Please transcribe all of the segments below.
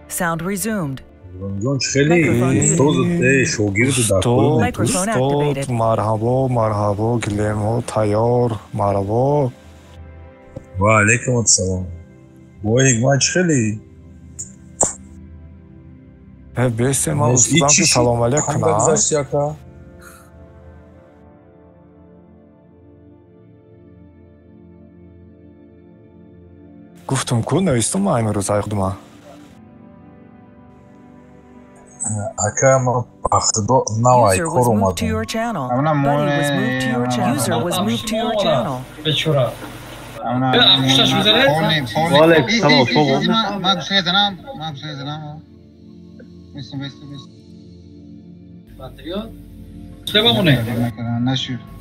Sound resumed. Ҷон хеле устоз шогирд дар устод марҳабо марҳабо гилемҳо тайёр марҳабо. Ва алайкум ассалом. Бой ҳикмат хеле бесе ман устодам ки салом алейкум. Гуфтум ку навистум ман имрӯз айқдума. Ака ман бахтидо навай кор омадам.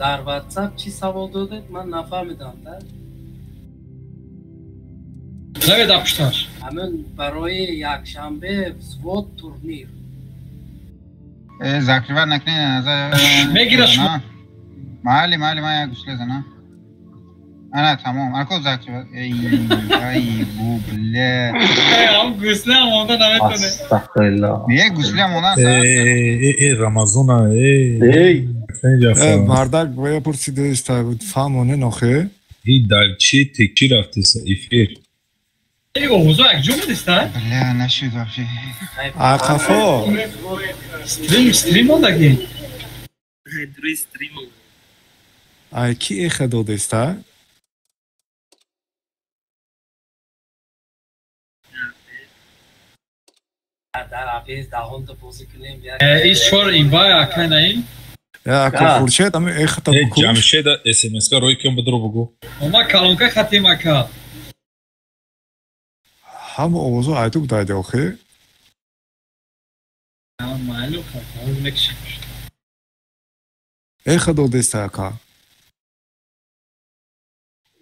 Дар WhatsApp чӣ савол додед? Ман нафаҳмидам. Наведа пушташ. Ҳамин барои якшанбе взвод турнир. Закрывать накунед. Мегирад шумо. Майли, майли, ман як гусла занам. Ана тамом. Аку закрывать. Эй, ай, бу, бля. Ам гусла монда наметоне. Астағфируллоҳ. Не гусла монда. Э, э, Рамазона, э. Эй. Мардак боя пурсидаст, фаҳмоне нохе? И дар чӣ текчи рафтеса эфир? Эй, овозо якҷо будиста? Бля, нашуд вообще. Ақафо. Стрим, стрим мондаги. Ай ки эха додеста? Дар афез даҳонта бозӣ кунем. Ис чор инвай акай наим? Ака Хуршед, ами эхата букуш. Ҷамшед СМС-ка рой кем бидро бугу. Ома калонка хатим ака. Ҳама овозо айтук дайде охи? Маълум хат, мекшим. Эха додеста ака.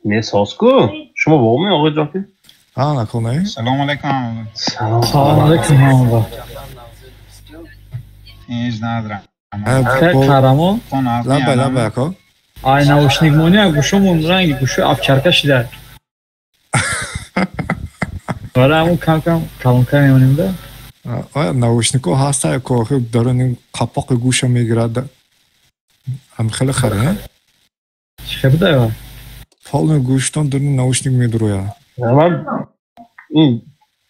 Не соску? Шумо бо ме оғои ҷофи? А, наконе? Салом алейкум. Салом алейкум ҳамва. Ҳеҷ надорам. Қарамо? Лабай, лабай ака. Ай наушник мони гӯшомон ранги гӯшо афчарка шида. Бара ҳамун кам-кам калонка мемонем да. Оя наушнико ҳаста ко охи даруни қапоқи гӯша мегирад. Ам хеле харе, не? Чӣ хел буда ва? Полный гӯштон даруни наушник медуроя. Ман ин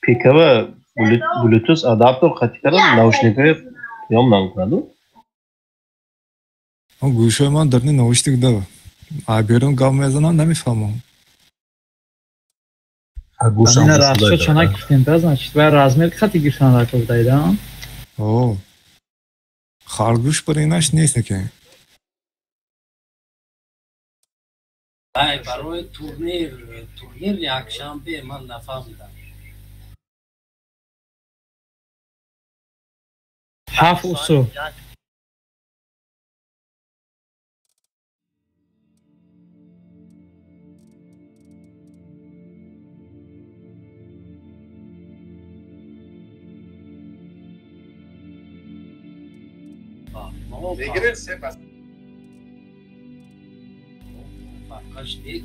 пикава Bluetooth адаптер қатӣ кардам, наушникҳои қиём намекунаду. Гӯшои ман даруни наушник да. А берун гап мезанам намефаҳмам. Ина расчо чана гирифтем да, значит, ва размер хати гирифтан ракор дайда. О. Харгӯш бар инаш нест неке. Ай барои турнир, турнир якшанбе ман нафаҳмидам. Ҳафт усу.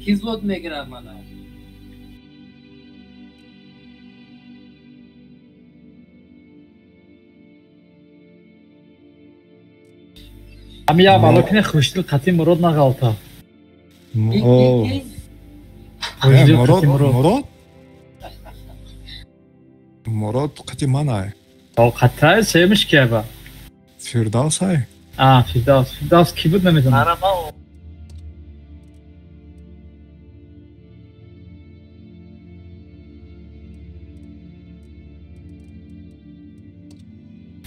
Ки зуд мегирад мана? Ами я бало кине хушдил қати Мурод нағалта. Мурод, Мурод? Мурод қати манай. О, қатай семиш кеба. Фирдавс ай? А, Фирдавс. Фирдавс ки буд намедонам.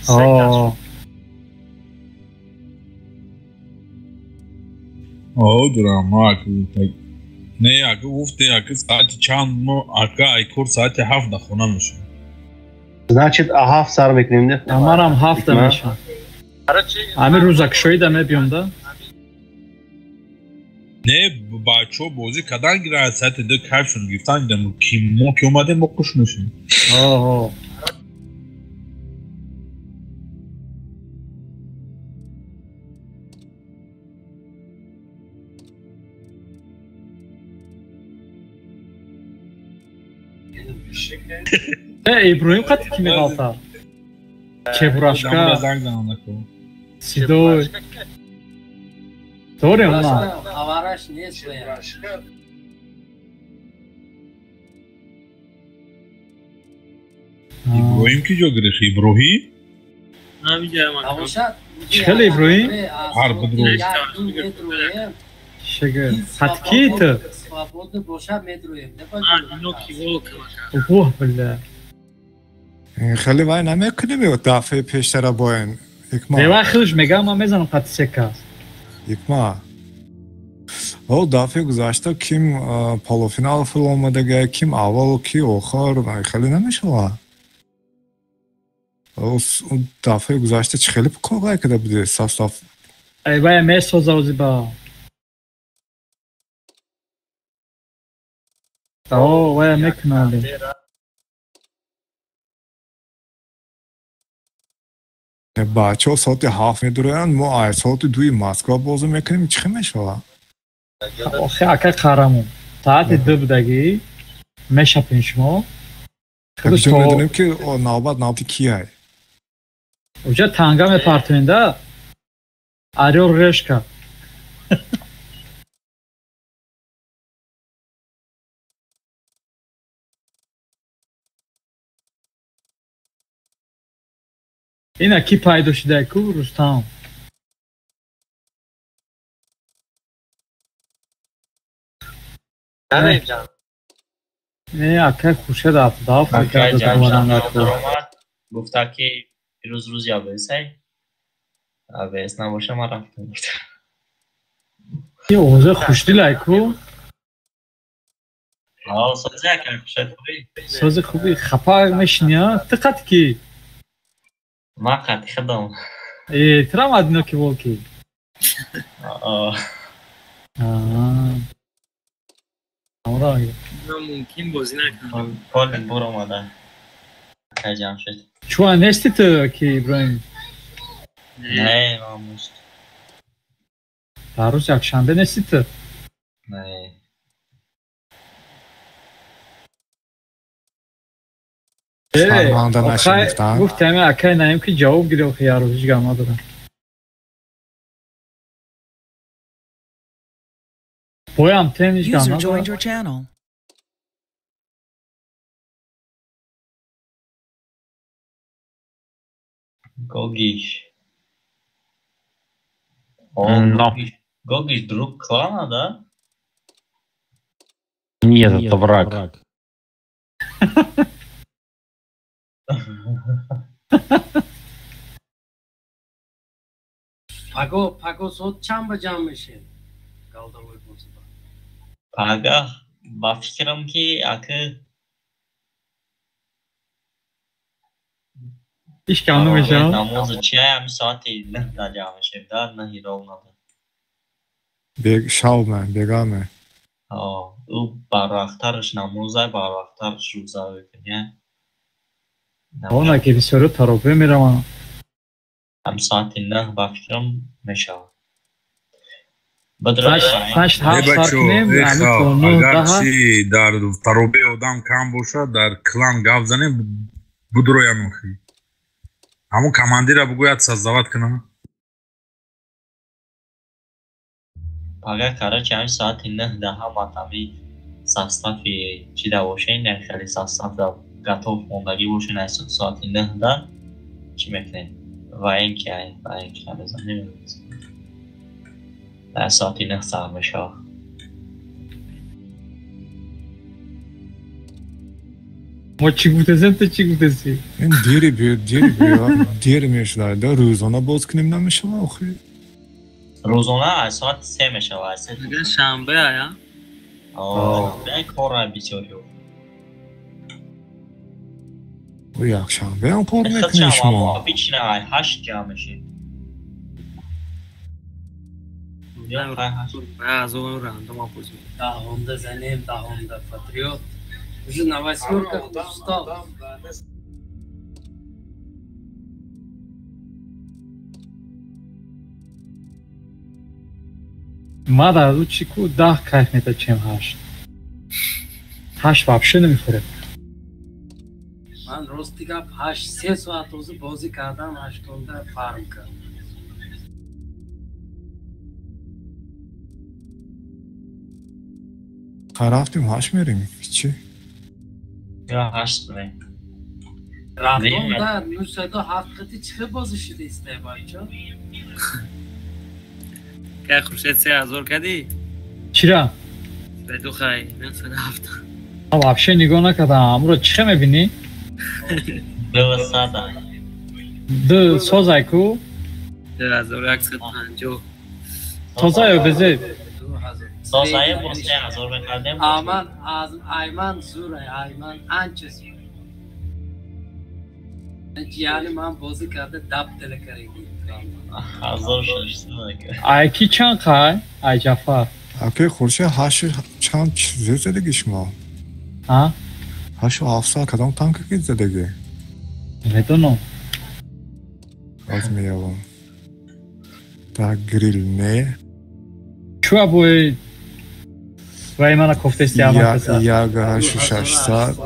О. О, дурам, ака. Не, ака гуфте, ака соати чанд мо, ака айкор соати 7 да хона мешам. Значит, а 7 сар мекунем, не? Амарам 7 да мешам. Ами рӯзакшоӣ да мебиём да? Не, бачо бозӣ кадан гирад, соати 2 кайфшон гирифтан гирам, ки мо ки омадем, мо қуш мешем. О. Иброҳим қати ки меғалта? Чебурашка. Сидой. Дорем на. Хабараш нест. Иброҳим ки ҷо гирифт? Иброҳим? Хеле Иброҳим? Ҳар бидро. Шагар. Хатки ту? Свободно боша медроем. Оҳ, бля. Хеле вай намекунем дафъаи пештара боин. Икма. Вай хелш мегам, ман мезанам қати се кас. Икма. О, дафъаи гузашта ким полуфинал фил омадага, ким аввал, ки охир, хеле намешава. Дафъаи гузашта чӣ хеле коргай када буди состав. Ай вай месоза озиба. О, вай мекунали. Бачаҳо соати 7 медуроянд, мо ай соати 2 Москва бозӣ мекунем, чӣ мешава? Охе, ака қарамон. Соати 2 будагӣ мешапем шумо. Худо медонем ки навбат навбати кияй. Уҷа танга мепартоем да? Орёл решка. Ина ки пайдо шуда ку Рустам? Не, акай Хуршед афтав гуфта ки рӯз рӯзи АБС-ай. АБС набоша ман рафтам гуфта. Ин овози хушдилай ку? Ҳа, сози акай Хуршед хубӣ? Сози хубӣ, хапа мешинӣ, а? Ту қати ки? Ман қати худам. Э, трам одиноки волки. Мумкин бозӣ накунам. Коли бур омада. Акай Ҷамшед. Чуа нести ту ки Иброҳим? Не, ман нест. Дар рӯзи якшанбе нести ту? Не. Гуфтам акай наим ки ҷавоб гирифт, охи як рӯз ҳеҷ гап надорам. Боям тем ҳеҷ гап надорам. Гогиш. Гогиш друг клана, да? Нет, это враг. Паго, паго соат чанд ба ҷамъ мешем? Галдавой бозиба. Пага, ба фикрам ки аки ҳеҷ кам намешавад. Намоза чия ҳами соати 9 да ҷамъ мешем, да 9 ровно. Шав ман, бега ман. Ҳо, ӯ барвақттараш намоза, барвақттараш рӯза мекунӣ. Она ки бисёро таробе мераванд. Ҳам соати 9 ба фикрам мешавад. Агарчи дар таробе одам кам бошад, дар клан гап занем, будроям охи. Ҳамун командира бугӯяд создават кунам. Пага короче ҳами соати 9 да ҳама тами состави чи да бошен, хеле состав да готов мондагӣ бошен, аз соати 9 да чӣ мекунем? Военки ай, военки мезанем. Дар соати 9 сар мешавад. Мо чӣ гуфтесем, ту чӣ гуфтеси? Ин дири дер мешавад, да рӯзона боз кунем намешавад охи? Рӯзона аз соати 3 мешавад, аз 3. Шанбе ая? О, кора бисёр ёфт. Якшанбе ҳам кор мекунед шумо? Обычно ай 8 ҷамъ мешем. Даҳонда занем, даҳонда патриот. Уже на восьмерках устал. Ма дар ӯ чӣ ку 10 кайф метад, чем 8. 8 вообще намехӯрад. Ман рости гап 8-3 соат озу бозӣ кардам, 8-да фарм кардам. Рафтим 8 мерим. Чӣ? Я 8 мерим. Рафтом да 907 қити чӣ бозӣ шуда истай бачо? Кай Хуршед 3000 кардӣ? Чира? Бедухай 907. А вообще нигоҳ накардам. Амро чӣ мебинӣ? 200. Ду созай ку? 2150. Тоза ё безе? Созай бо 3000 мекардем. Аман аз Айман зурай, Айман анча зур. Ҷияни ман бозӣ карда даб дила карди. 1600. Ай ки чанд қай? Ай Ҷафар. Аки Хуршед 8 чанд зер задагӣ шумо? А? 8700 кадом танка ки задагӣ? Медонам. Аз меявам. Так грил не. Чуа бой вай мана кофтести амакаса. Яга 8600.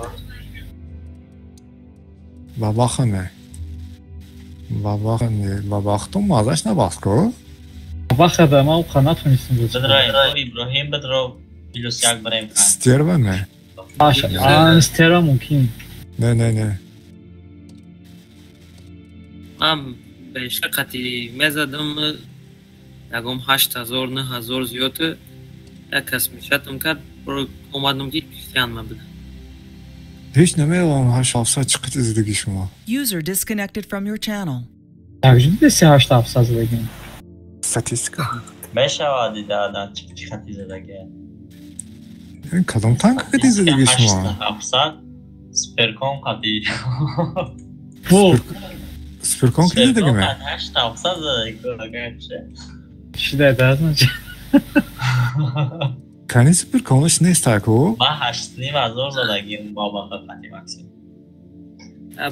Бабахане. Бабахане. Бабахтум мазаш набахт ко? Бабахада ма уқа натонистем. Бадро Иброҳим бадро плюс 1 барем. Стерва не. А стерва мумкин. Не, не, не. Ман бештар қати мезадам ягом 8000 9000 зиёд як кас мешатам кард омадам ки кристиан ма буда. Ҳеҷ намедонам 8700 чӣ қати задагӣ шумо. User disconnected from your channel. Также деси 8700 задагӣ. Статистика. Мешавад дида чӣ қати задагӣ. Ин кадом танка қати задагӣ шумо? 8700 суперкон қати. Бо Суперкон ки задагӣ ме? 8700 задагӣ. Шида да, значит. Кани суперконаш нест аку? Ма 8500 задагим баба қати максимум.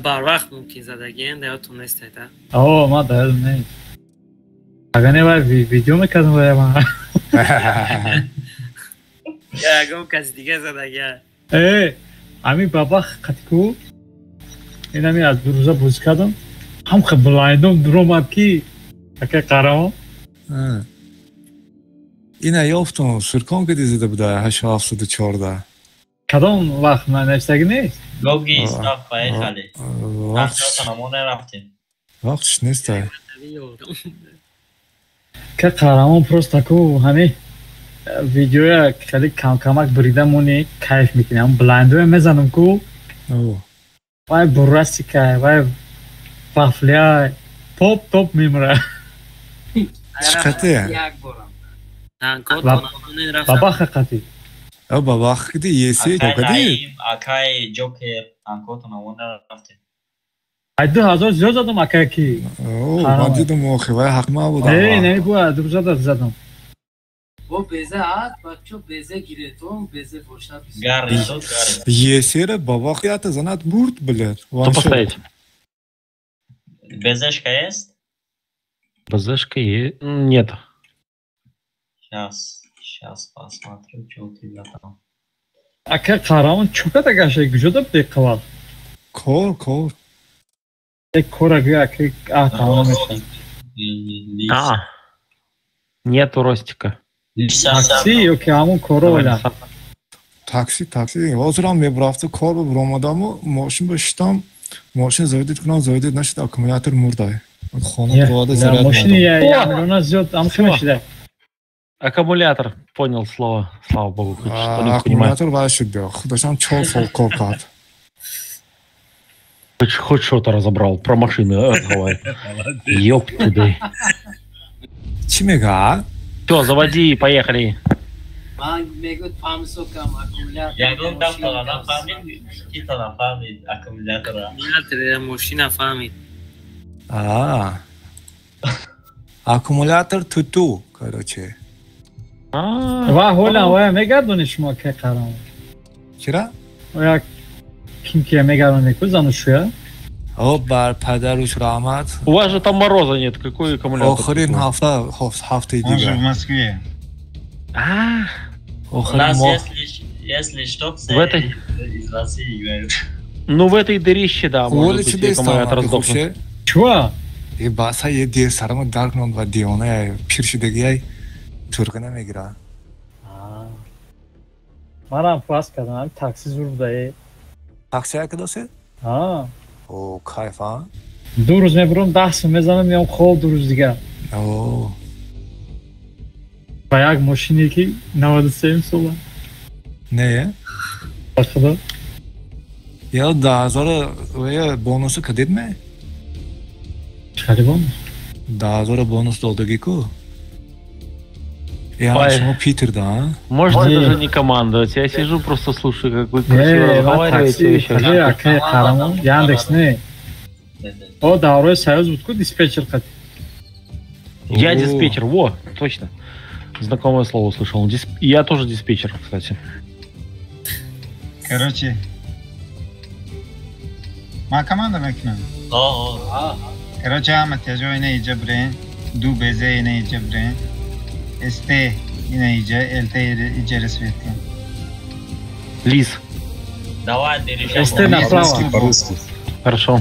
Барвақт мумкин задагием, да ёдтон нест да? О, ма да ёдам нест. Ага не вай видео мекардам вай ма. Ягон каси дига задагия. Э, ами баба қати ку? Ин ами аз ду рӯза бозӣ кардам. Ҳам ха блайндом дуромад ки ака қарамо. Ина ёфтум, суркон ки зада буда 8714. Кадом вақт нависагӣ нест? Гоги истаф поехали. Вақт мо нарафтем. Вақтш нест. Ка қарамон просто ку ҳами видеоя хеле камкамак бурида мони кайф мекунем. Блайндоя мезанам ку. Вай бурасика, вай вафля топ топ мемра. Чӣ қати? Бабаха қати. О, бабаха қати еси қати. Акай Ҷокер танкотон мо нарафтем. Ай 2000 зиёд задам акай ки. О, ман дидам охи вай ҳақ ма буда. Не, не бу ду зада задам. Бо безе ҳаст, бачо безе гиретон, безе бошад. Гарри, гарри. Есера бабаха ята занат мурд, блядь. Что поставить? БЗшка есть? БЗшка есть? Нет. Сейчас посмотрю, что у тебя там. Ака қарамон чӯка дагаша куҷода буди қавал? Кор, кор. Э кора гӯя ака а тамом мешавад. А, нету Ростика. Такси ё ки ҳамон коро оля? Такси, такси. Ҳозирам мебрафта кор баромадаму мошин башитам, мошин заведит кунам, заведит нашид, аккумулятор мурдай. Хона провода заряд. Мошини я миллиона зиёд ам хеле шида. Аккумулятор, понял слово, слава богу, хоть что-нибудь понимаю. Аккумулятор вай шуд, худашам 4 сол кор кард. Хоть что-то разобрал, про машины разговаривай. Ёб ты. Чӣ мега? Всё, заводи, поехали. Ман мегӯяд фаҳмисокам аккумулятор. Ягон дафтара нафаҳмид, кита нафаҳмид аккумулятора. Аккумулятор мошина фаҳмид. А. Аккумулятор туту, короче. Ва ҳола вая мегардонӣ шумо ки қарам? Чира? Оя ким ки мегардонӣ ку зану шуя? О, бар падаруш раҳмат. У вас же там мороза нет, какой аккумулятор? Охирин ҳафта, ҳафтаи дигар. Он же в Москве. А, у нас, если что, все из России говорят. Ну в этой дырище, да, может быть, аккумулятор сдохнет. Чего? И баса е сарама даркнон ва диона пиршидагиай тургана мегира. Манам пас кардам, такси зур буда. Такси якадосе? А. О, кайф, а? Ду рӯз мебурам, 10 сум мезанам, меом хоб ду рӯз дигар. О. Ба як мошине ки 97 сола. Не? Ба худо. Я 10,000 бонусу кадид ме? Чӣ бонус? 10,000 бонус додагӣ ку? Я шумо Питер, да? Можете даже не командовать, я сижу, просто слушаю, как вы красиво разговариваете. Яндекс, не. О, да, Союз буд ку диспетчер хат. Я диспетчер, во, точно. Знакомое слово услышал. Я тоже диспетчер, кстати. Короче, ма команда мекунам. Короче, ама тяжо ина иҷа брен, ду безе ина иҷа брен, СТ ина иҷа, ЛТ иҷа рассветка. Лис. Давай, ты решай. СТ направо. По-русски. Хорошо.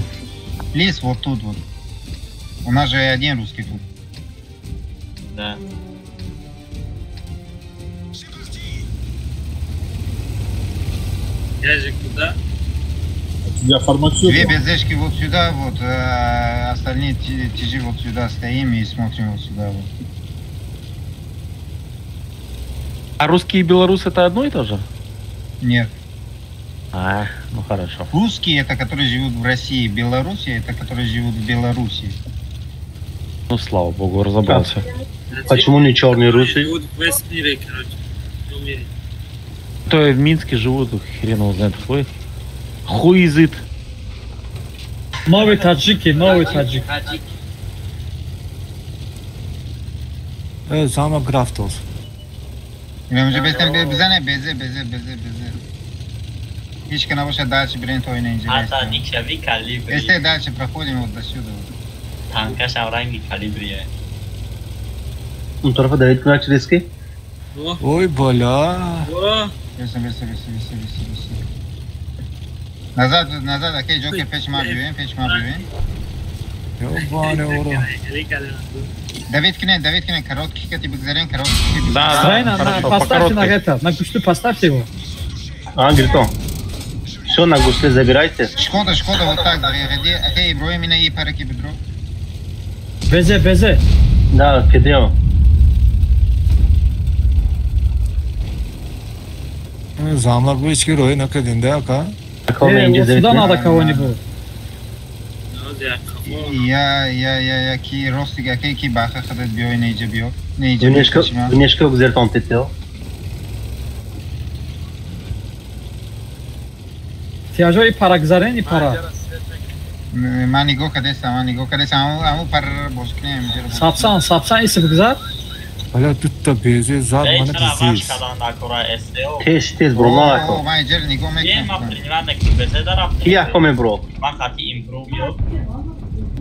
Лис вот тут вот. У нас же один русский тут. Да. Я же куда? Я фармацевт. Две безешки вот сюда, вот, а остальные тяжи вот сюда стоим и смотрим вот сюда. Вот. А русские и белорусы это одно и то же? Нет. А, ну хорошо. Русские это которые живут в России, белорусы это которые живут в Беларуси. Ну слава богу, разобрался. Почему не черные русы? Живут в весь мире, короче. В мире. То в Минске живут, хрен его знает, хуй. Хуй изыт. Новый таджики, новый таджик. Замок Графтос. Безе, безе, безе, безе. Ичка на ваша дальше брен той не интересно. А никшави калибри. Если дальше проходим вот до сюда. Танка шавранги калибри. Он тарафа давид кунак риски? Ой, бля. Беса, беса, беса, беса, беса, беса. Назад, назад, окей, Джокер, пеш ма бивем, пеш ма бивем. Ёбаный ура. Давид кине, короткий кати бигзарен, короткий. Да, да, поставьте на это, на гуслю поставьте его. А, Гритон. Все, на гусле забирайте. Шкода, Шкода, вот так, заходи. Окей, Иброим, и параки бедро. Безе, безе. Да, кидем. Замлак бы ички рой накадин, да, ака? Вот сюда надо кого-нибудь. Я, ки ростик, окей, ки баха хадат био, не иджа био. Не иджа био. Внешка гузертон тетел. Тяжо и парагзарен и пара. Ма нигоҳ кадеса, ма нигоҳ кадеса, аму пар бозкунем. Сапсан, сапсан исиб гузар. Бля, тут-то безе зад мана пиздец. Тез, тез, бро, мако. Ма иҷер нигоҳ мекунам. Ки яхко мебро? Ман хати импрув ёб.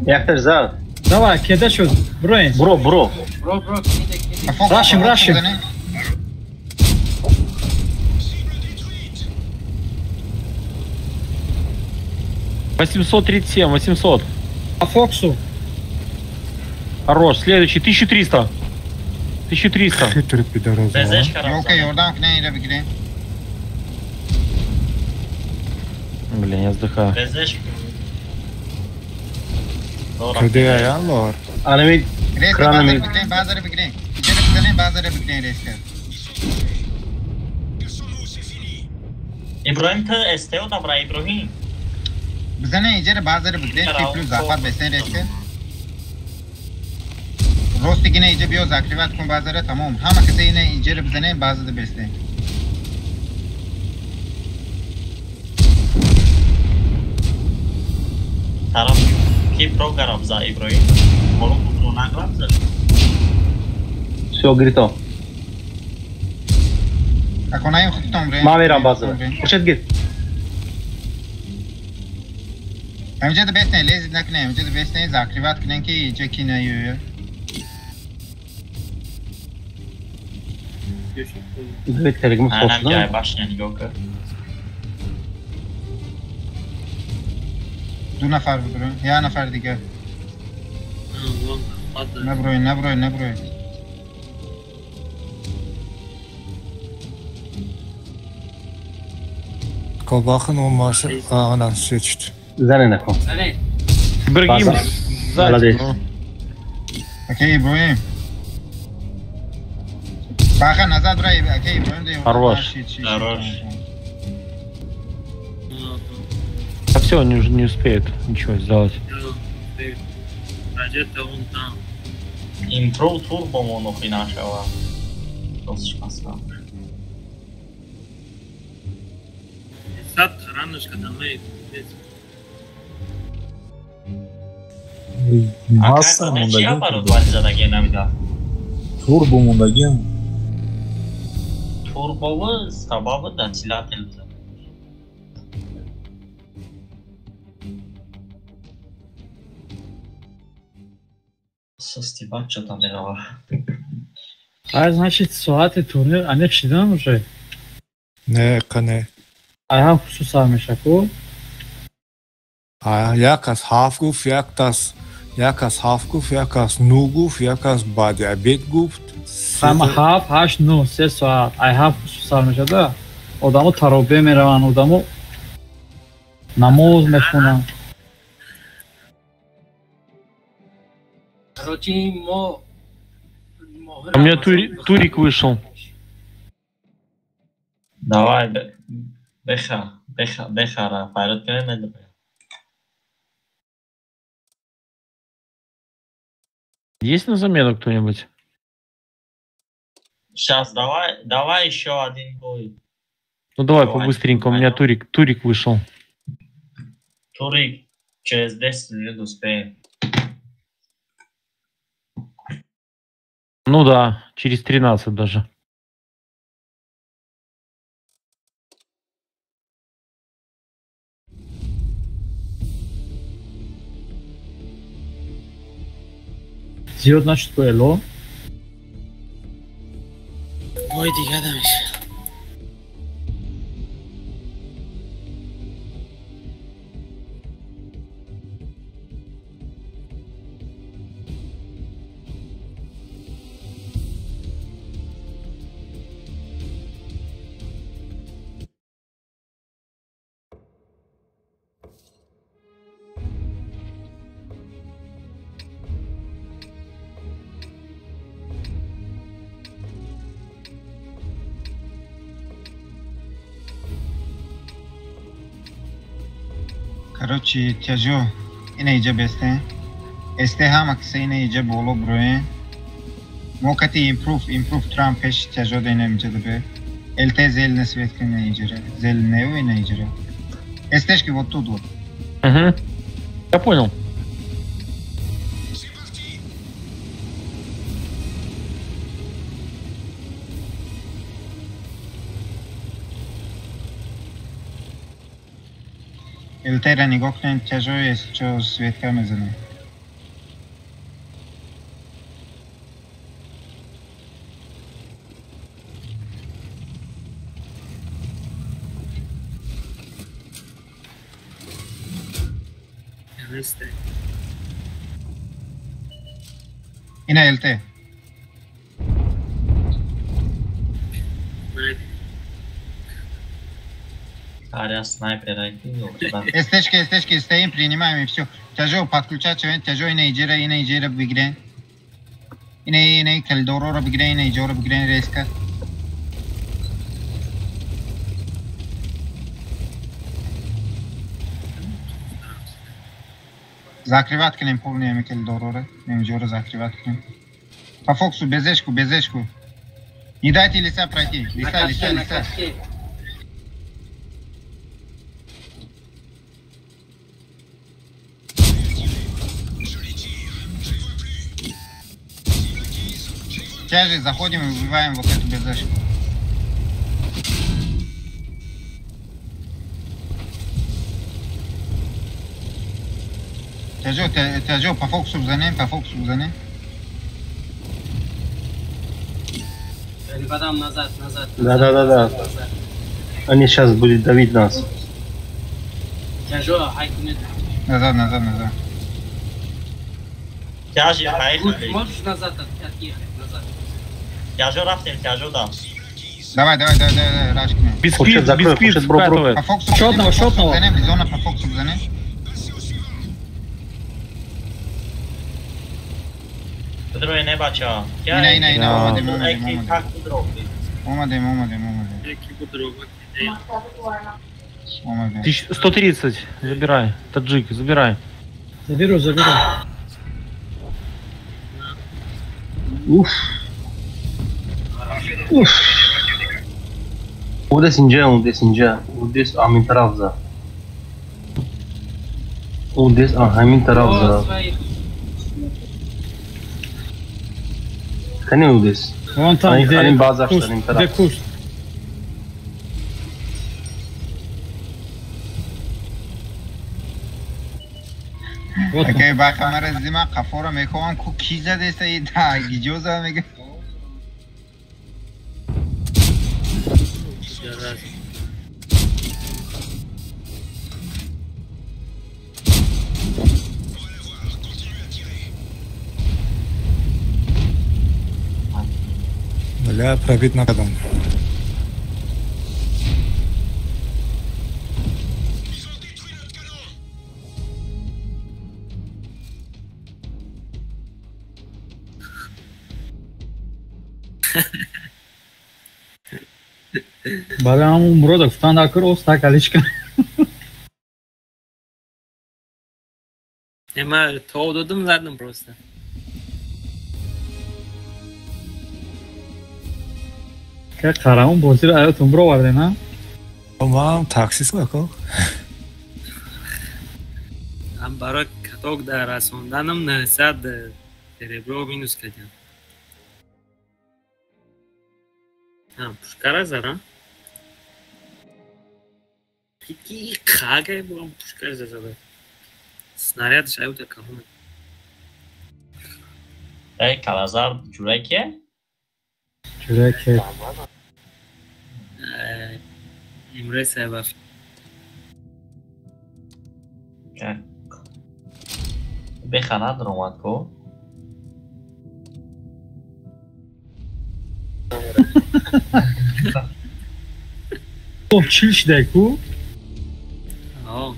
Яхташ зад. Давай, кеда шуд, броин. Бро, бро. Бро, бро, Рашим, рашим. 837, 800. По Фоксу. Хорош, следующий, 1300. 1300. Хитрый пидорас. Ёлка, Йордан, к ней бегри. Блин, я вздыхаю. Куди я, лор? Анами кранами. Иброҳим, ту СТО добра, Иброҳим. Бизане иҷера базаре бигирем, ти плюс захват бесен ресте. Рости гине иҷа биё закриват кун базаре, тамом. Ҳама касе ине иҷера бизане базаде бесте. Тараф ки про гараб за Иброҳим? Боло про награб за. Всё, грито. Ако наим худтон бре. Ма мерам базаре. Хуршед гир. Ҳамҷа да бесне, лезид накне, ҳамҷа да бесне, закриват кунен ки иҷа ки наёя. Давид каригм Анам ҷай башня нигоҳ кар. Ду нафар бидроем, як нафар дигар. Наброй, наброй, наброй. Кобахн он маша, она сечет. Заненако. Ибрагим, сзади. Окей, Ибрагим. Баха, назад, брай, окей, Ибрагим. Хорош. Хорош. А все, они уже не успеют ничего сделать. Он там. Импрув турбо монохи нашего. Сад ранушка домой. Масса мондагин. Турбо мондагин. Турбовы сабабы да силатель. Сости бача там мерава. А значит, соати турнир, они шидан уже? Не, қане. А я хусусан мешаку. А як аз ҳафт гуфт, як тас, як аз ҳафт гуфт, як аз нӯ гуфт, як аз баъди обед гуфт. Ҳама ҳафт, ҳашт, нӯ, се соат. Ай ҳафт хусусан мешада. Одамо таробе мераванд, одамо намоз мехонанд. Короче, мо... У меня турик вышел. Давай, беха, беха, беха, пайрат кунем. Есть на замену кто-нибудь? Сейчас, давай, давай еще один бой. Ну давай побыстренько, у меня турик вышел. Турик через 10 минут успеем. Ну да, через 13 даже. Зиёд нашуд ку эло? Ой, дига намешад. Короче, тяжо, ина иҷа бесте. Эсте ҳама киса ина иҷа боло броен. Мо кати импрув, импрув трам пеш тяжо да ина иҷа дабе. ЛТ зел на свет ина иҷара. Зел нео ина иҷара. Эстешки вот тут вот. Угу. Я понял. ЛТ-ра нигоҳ кунед, тяжо есть, чо светка мезанем. Ина ЛТ. Аря снайпера. СТшки, СТшки, стоим, принимаем и все. Тяжо подключать, тяжо ина иджера бигрен. Ина ина коридорро бигрен, ина иджора бигрен резко. Закрывать кнем полный коридорро, иджора закрывать кнем. По фокусу безешку, безешку. Не дайте леса пройти. Леса, леса, леса. Тяжи, заходим и убиваем вот эту безешку. Тяжо, тяжо, по фокусу занем, по фокусу занем. Ребятам назад, назад. Да, да, да, да. Они сейчас будут давить нас. Тяжо, хайкунет. Назад, назад, назад. Тяжи, поехали. Можешь назад отъехать, назад. Тяжу рафтем, тяжу дам. Давай, давай, давай, давай, рашкни. Бисквит, бисквит вкатывает. По Фоксу, шотного, шотного. Бизона по Фоксу бзани. Бедрои не бача. Ина, ина, ина, омадем, омадем, омадем. Омадем, омадем, омадем. Омадем. 130, забирай. Таджик, забирай. Заберу, заберу. Уф. Уф. Удес инҷа, удес инҷа, удес ҳамин тараф за. Удес ҳамин тараф за. Кани удес? Вон там, где куст, где куст. Окей, баха мара зима қафора мехоҳам ку ки задеста и да гиҷо зада мега. Бля, пробит накадам. Барои ҳамун Муродов гуфтан дар кор оста калишка. Не, ма то додум задам просто. Ка қарамон бозиро аётон бировардем, а? Ман таксист ако. Ам барои каток дар расонданам 900 серебро минус кардам. А, пушкара зара? Ки хагай бурам пушкара зада. Снаряд шаюта кахун. Эй, Калазар ҷураке? Ҷураке. Имре сабаб. Бехана даромад ко? Топ чил шидай ку? О.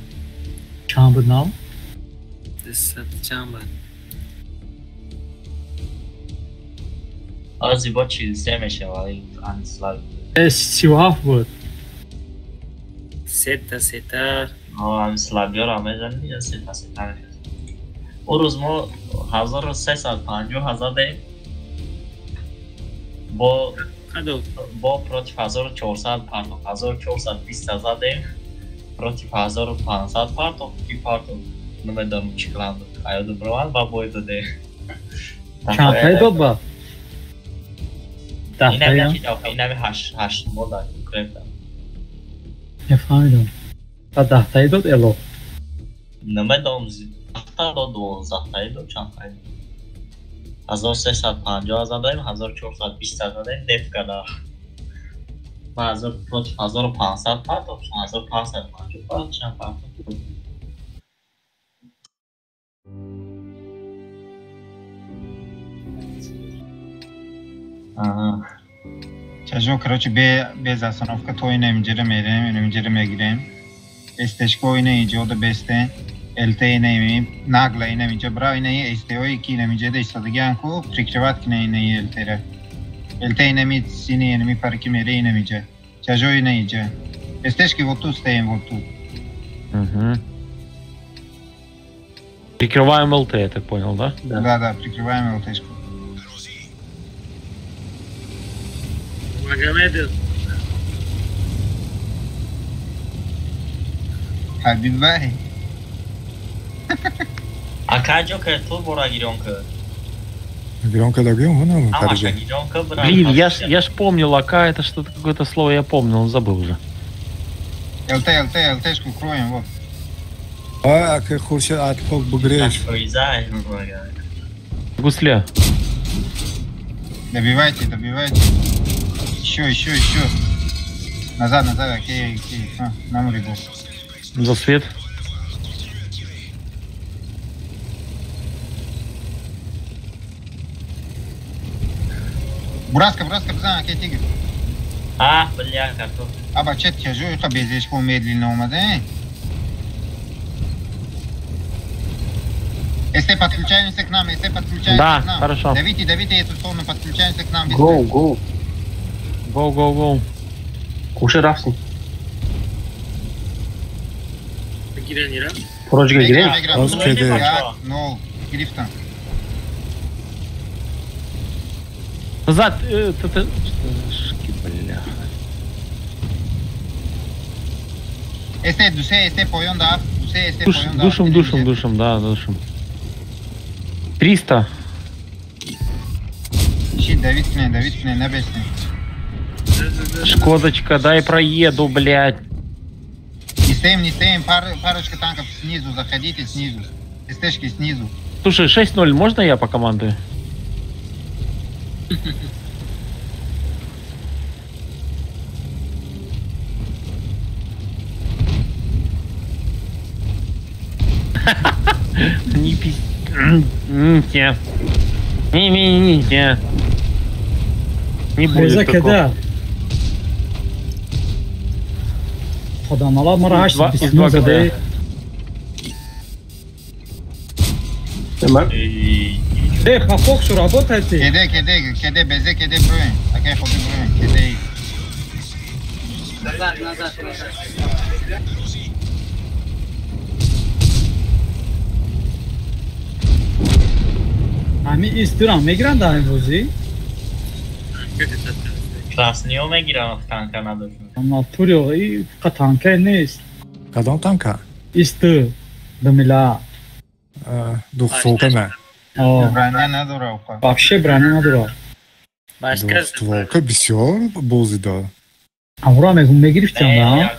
Чанд буд нав? 200 чанд буд? Ози бо 43 мешавад антислав. 37 буд. Сета сета. Ҳам слабиёро мезанӣ я сета сета мешавад. О рӯз мо 1350 ҳазар дем. Бо против 1400 партох, 1420 задем, против 1500 партох, ки партох, намедонам чӣ клан буд, аёду бированд ба бой додем. Чандтаи дод ба? Инами ҳашт мода укрепда. Нефаҳмидам. Ба даҳтаи дод эло? Намедонам, даҳта дод, дувоздаҳтаи дод, чандтаи дод. 1350 задаем, 1420 задаем, деф карда. Ма против 1500 партох, 1550 партох, партох. Чажо, короче, без остановка то ина инҷара мерем, ина инҷара мегирем. СТшко ина инҷода бесте. ЛТ ина нагла ина инҷа бра ина СТОи ки ина инҷада истодагиан ку прикрывать кина ина ЛТ-ра. ЛТ ина ми сини ина ми парки мере ина инҷа. Чажо ина инҷа. СТшки вот тут стоим, вот тут. Угу. Прикрываем ЛТ, я так понял, да? Да, да, прикрываем ЛТшку. Магомедов. Хабибай. А каҷо ка ту бора гирён ка? Гирён ка дагиён, мана карже. Блин, я ж помнил, ака это что-то какое-то слово я помнил, он забыл уже. ЛТ, ЛТ, ЛТшку кроем, вот. А, ака Хуршед атпок бугреш. Гусля. Добивайте, добивайте. Еще, еще, еще. Назад, назад, окей, окей. А, нам рыбу. За свет. Бураска, бураска, бизан, акей тигр. А, бля, картоф. А бача тяжу, иқа безешко медленно омаде. СТ, подключаемся к нам, СТ, подключаемся да, к нам. Хорошо. Давите, давите эту сторону, подключаемся к нам. Гоу, гоу. Гоу, гоу, гоу. Кушай рафси. Прочга гирем? Нол, гирифтан. Назад, это... Бля. СТ, дусе, СТ, поён, да. Дусе, СТ, поён, да. Душим, душим, душим, да, душим. 300. Щит, давить не, небесный. Шкодочка, дай проеду, блядь. Не стоим, не стоим, парочка танков снизу, заходите снизу. СТшки снизу. Слушай, 6-0, можно я по команде? Не пиздите. Не-не-не-не. Не будет такого. Худо мара 829 заде. По Фоксу работайте. Кеде, кеде, кеде, безе, кеде, броин. Такая ходы броин, кеде. Назад, назад, назад. Ами истирам мегиранд дар ин бозӣ? Красниё мегиранд, танка надошт. Натури и фақат танка нест. Кадом танка? Исту думила. Двухстволка ме. Броня надора. Вообще броня надора. Двухстволка бисёр бозӣ дод. Амура мегум мегирифтам, да?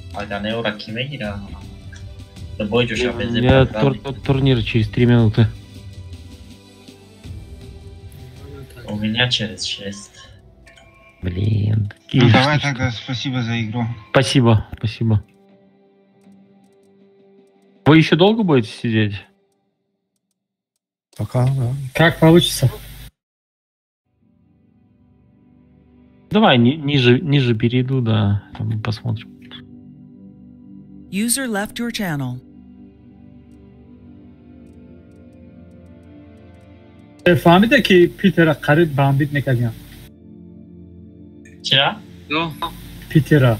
У меня турнир через 3 минуты. У меня через 6. Блин. Ну давай тогда, спасибо за игру. Спасибо, спасибо. Вы еще долго будете сидеть? Пока, да. Как получится. Давай ниже перейду, да, там посмотрим. User left your channel. Фаҳмида ки Питера қариб бомбит мекардиям. Чира? Питера.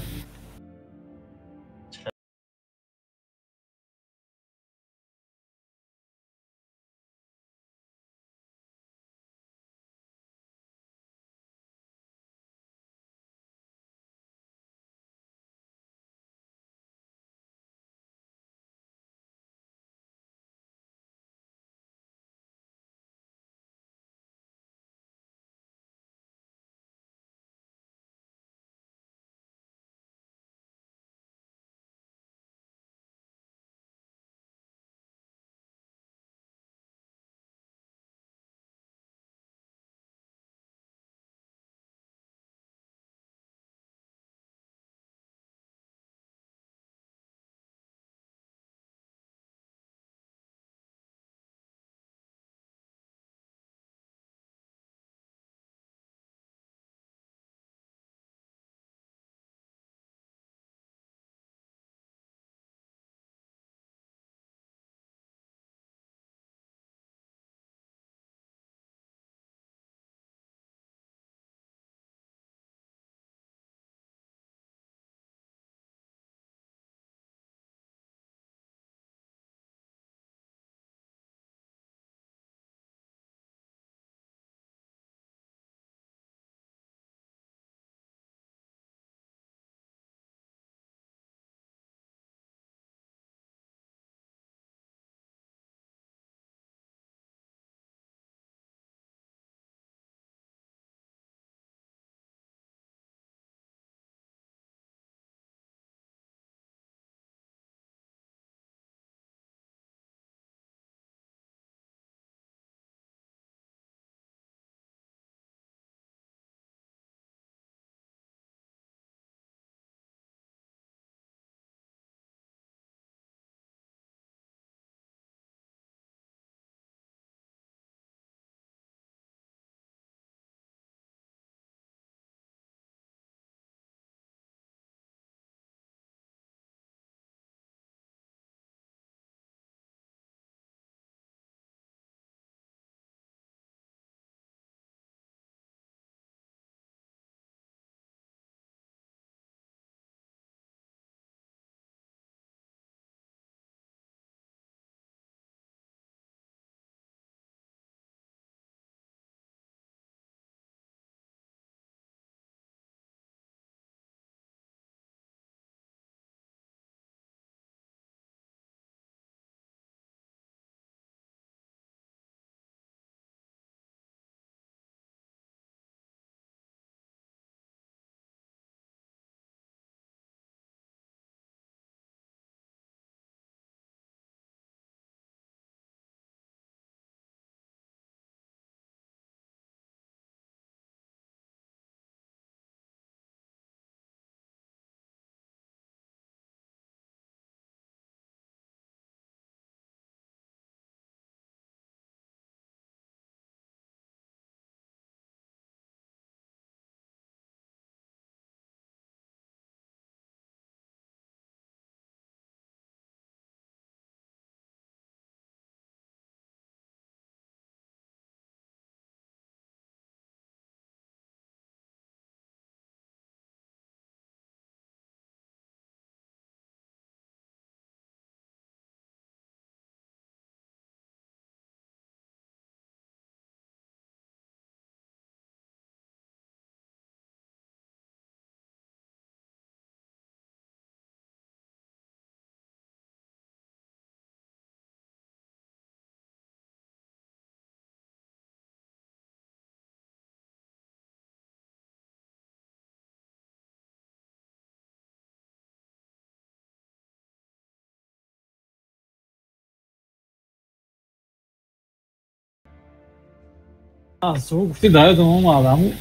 Звук гуфти дар ёдам омад, ҳамун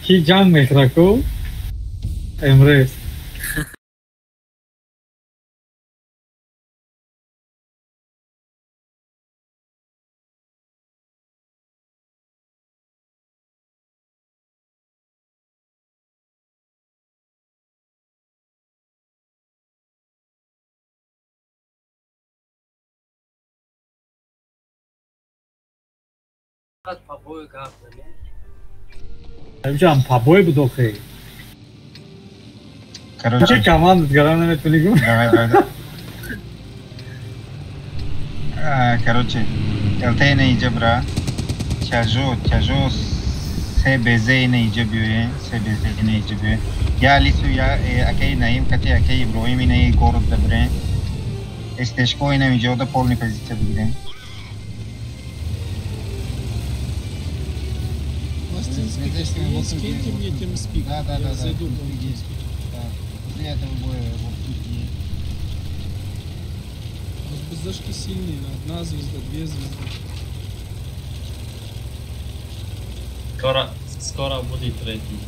ки ҷанг мехӯра ку Эмрес. Ҷам побой буд охе. Короче, команда гарам наметуни гу. Давай, давай. Короче, ЛТ на иҷа бра. Тяжо, тяжо СБЗ на иҷа биёе, СБЗ на иҷа биёе. Я Алису, я акей Наим, кати акей Иброҳим ина город да бре. СТшко ина иҷа да полный позиция бигирем. Скиньте мне TeamSpeak. Да, да, я да, зайду да. в TeamSpeak. Да. После этого боя вот тут есть. У нас БЗшки сильные, одна звезда, две звезды. Скоро, скоро будет третий.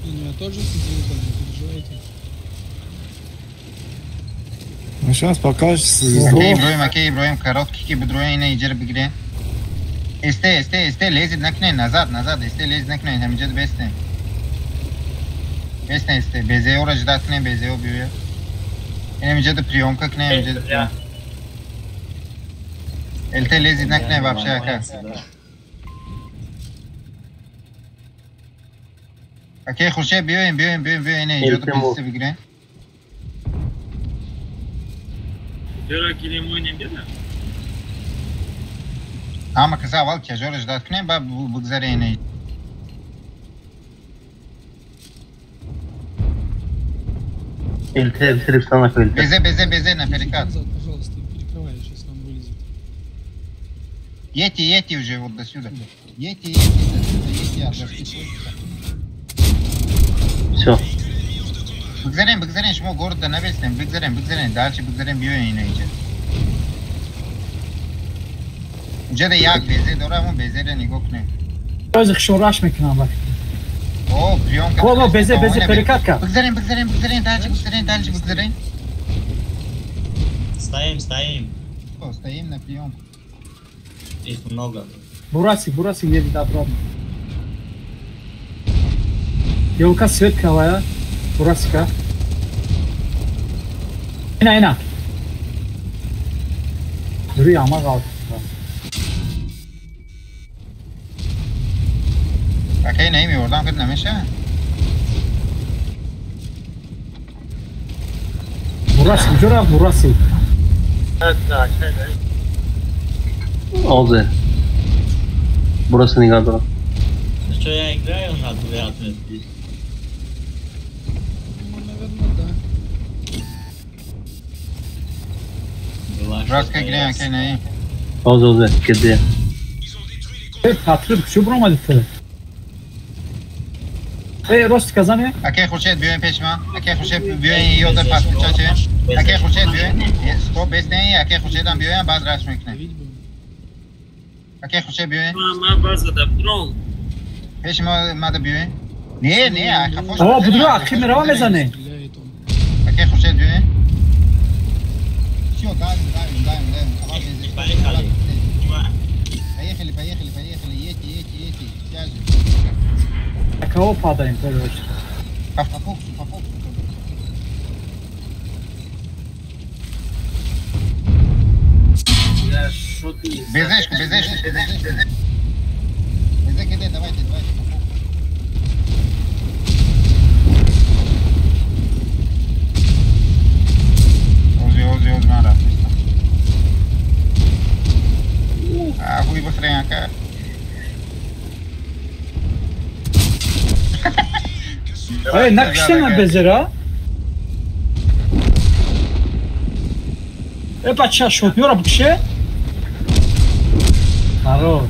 Не, ну я тоже со звездами, не переживайте. Ну сейчас покажешь звезду. Окей, Иброим, короткий ки бедроин на иджер бигре. СТ, СТ, СТ, лезет накне, назад, назад, СТ, лезет накне, ҳамиҷа бесте. Бесте, СТ, БЗО-ро ждать кне, БЗО биёя. Ҳамиҷа да приёмка кне, ҳамиҷа да приём. ЛТ лезет накне вообще ака. Окей, Хуршед, биёем, биёем, биёем, биёем, ина иҷа да позиция бигирем. Ҷора килемой небеда? Ҳама каса аввал тяжоро ждать кунем, баъд бигзаре ина. ЛТ, Филипстана ЛТ. Безе, безе, безе, на перекат. Назад, пожалуйста, перекрывай, сейчас нам вылезет. Едьте, едьте уже вот до сюда. Едьте, едьте, до сюда, едьте, отдохните. Всё. Бигзарем, бигзарем, шумо город да набестем, бигзарем, бигзарем, дальше бигзарем, биёем ина иҷа. Уҷа да як безе дора, ҳамон безеро нигоҳ кунем. Боз хишораш мекунам вақт. О, приёмка. О, безе, безе, перекат кард. Бигзарем, бигзарем, бигзарем, дальше бигзарем, дальше бигзарем. Стоим, стоим. О, стоим на приёмку. Их много. Бурасик, Бурасик едет обратно. Ёлка светкавая. Бурасика. Ина, ина. Дури ама қалд. Окей, Наим, ёрдам кунед намеша? Бурасик, куҷо рафт Бурасик? Ҳозир. Бурасик нигоҳ дорам. Ну что, я играю на две отметки? Ну, наверное, да. Бурасика гирем, окей, Наим. Ҳозир, ҳозир, кеде. Э, Патрик, куҷо баромадӣ ту? Эй, рост казане? Окей, Хуршед, биёем пеши ман. Окей, Хуршед, биёем ёда подключаче. Окей, Хуршед, биёем. Стоп, бестен, окей, Хуршедам биёем, баъд раш мекунем. Окей, Хуршед, биёем. Ман баъд зада брон. Пеши ма мада биёем. Не, не, хафош. О, будро, ақиб мерава мезане. Окей, Хуршед, биёем. Всё, давим, давим, давим, давим. Поехали. Поехали, поехали, поехали. Едьте, едьте, едьте. Тяжи. На кого падаем, в первую очередь? По фокусу, по фокусу. Я шо ты? Безешку, безешку, безешку. БЗ КД, давайте, давайте, по фокусу. Ози, ози, ози, ман рафтистам. А, хуй быстрее, ака. Эй, накиштем безера? Э, бача, шотнёра букше? Хорош.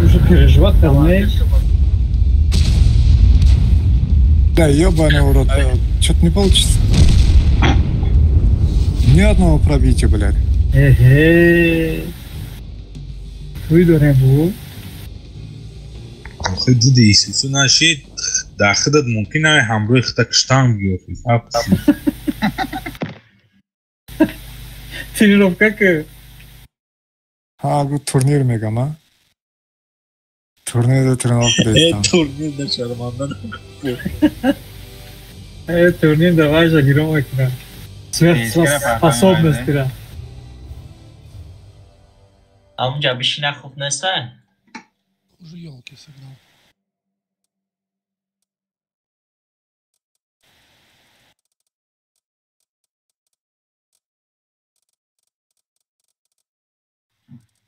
Уже переживать полнее. Да, ёбаный урод, что-то не получится. Ни одного пробития, блядь. Эхе. Туй дорем бу. Охи диди Исусу нашид, дар худат мумкин ай ҳамроҳи худа киштан биёхи. Тренировка ки. Ҳа, гу турнир мегам, а? Турнир да тренировка дестам. Турнир да шарманда. Турнир да важа гиром мекунам. Сверхспособности ра. Амунҷа бишина хуб неста? Уже ёлки сигнал.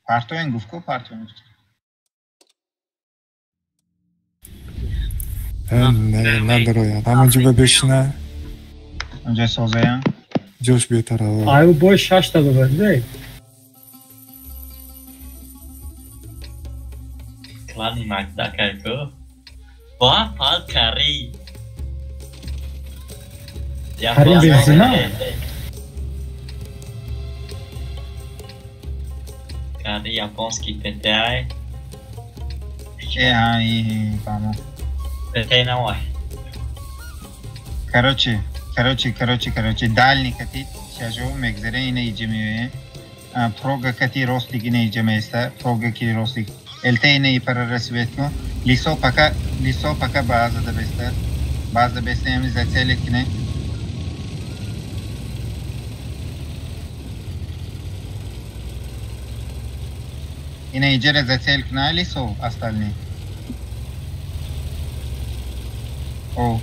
Партоен гуфт ку партоен гуфт. Не, надорояд. Ҳамонҷо ба бишина. Онҷо созаям. Ҷош беҳтар. Аю бой шашта дорад, не? Клани Магда кайко. Ва пал кари. Кари бензина? Кари японский ПТА. Э, фаҳмам. ПТ навай. Короче, короче, дальний кати тяжо мегзаре ина иҷа меоем. Прога кати ростик ина иҷа меиста, прога ки ростик. ЛТ ина ипара расвет ку. Лисо пока база да беста. База беста ами зацелит кине. Ина иҷара зацел кна лисо остальные. О.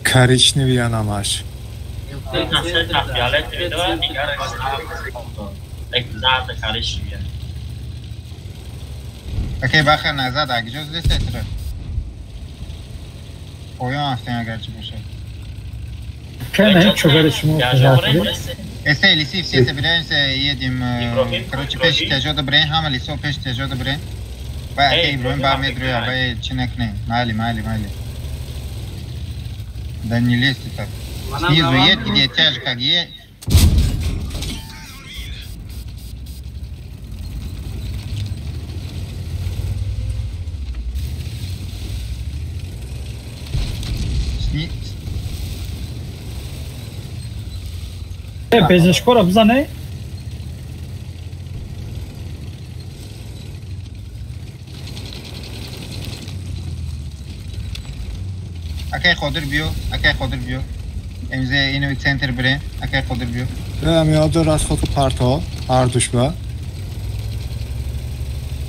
Коричневый анамаш. Окей, баха назад, а где здесь это? Поём афтем агарчи бошад. Эсте, лиси, все собираемся и едем. Короче, пеш тяжёда брен, ҳама лисо пеш тяжёда брен. Бай, окей, Иброҳим ба медроя, бай, чи накне. Майли, майли, майли. Да не лезьте так. Снизу едь, где тяж как е. Безешкора бизане? Акай Қодир биё, акай Қодир биё. МЗ ино центр бирем, акай Қодир биё. Меода расход парто, ҳар душба.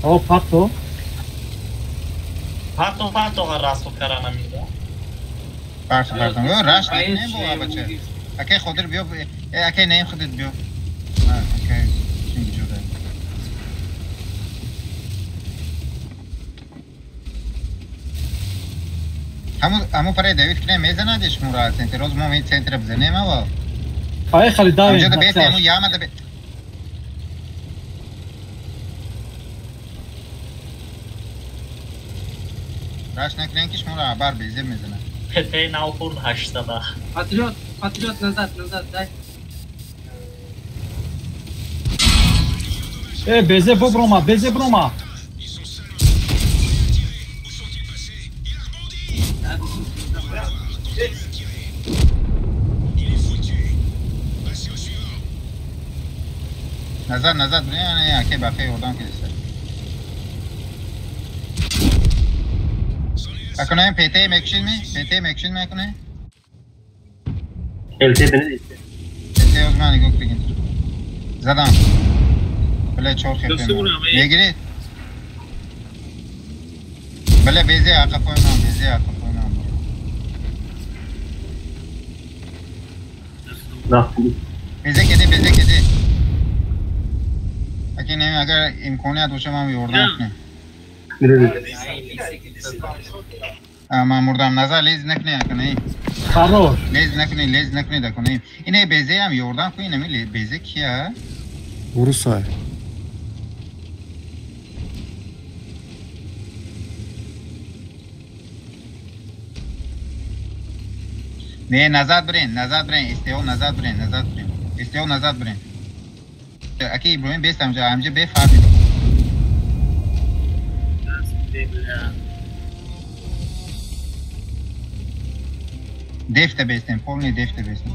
О, парто? Парто, парто расход карана мида. Парто, парто. Раш не бо бача. Акай Қодир биё, акай Наим худат биё. Акай чинги ҷода. Ҳамун параи Давид кине мезанадеш мура центр. Роз мо ин центр бизанем аввал. Ай хали Давид. Онҷо да бес ҳамун яма да бе. Раш накунем ки шуморо бар безеб мезанад. ПТ нав хурд 800. Патриот, патриот назад, назад, дай. Э, безе боброма, безе брома. Назад, назад, не, окей, бақи одам кидаста. Акунем ПТ мекшин ми? ПТ мекшин мекуне? ЛТ бинед. ЛТ оз ман нигоҳ бигин. Задам. Бале чор хепе. Мегиред? Бале безе ақафои ман, безе ақафои ман. Безе кеде, безе кеде. Аки не, агар имконият боша ман ёрдам кунем. Ман мурдам. Назар лез накунӣ акунӣ. Хорош. Лез накунӣ, лез накунӣ дакунӣ. Ине безеам ёрдам кун, инами безе кия? Урусай. Не, назад брен, СТО назад брен, СТО назад брен. Аки Иброҳим бест амҷа, амҷа бе фарми. Дефта бестем, полный дефта бестем.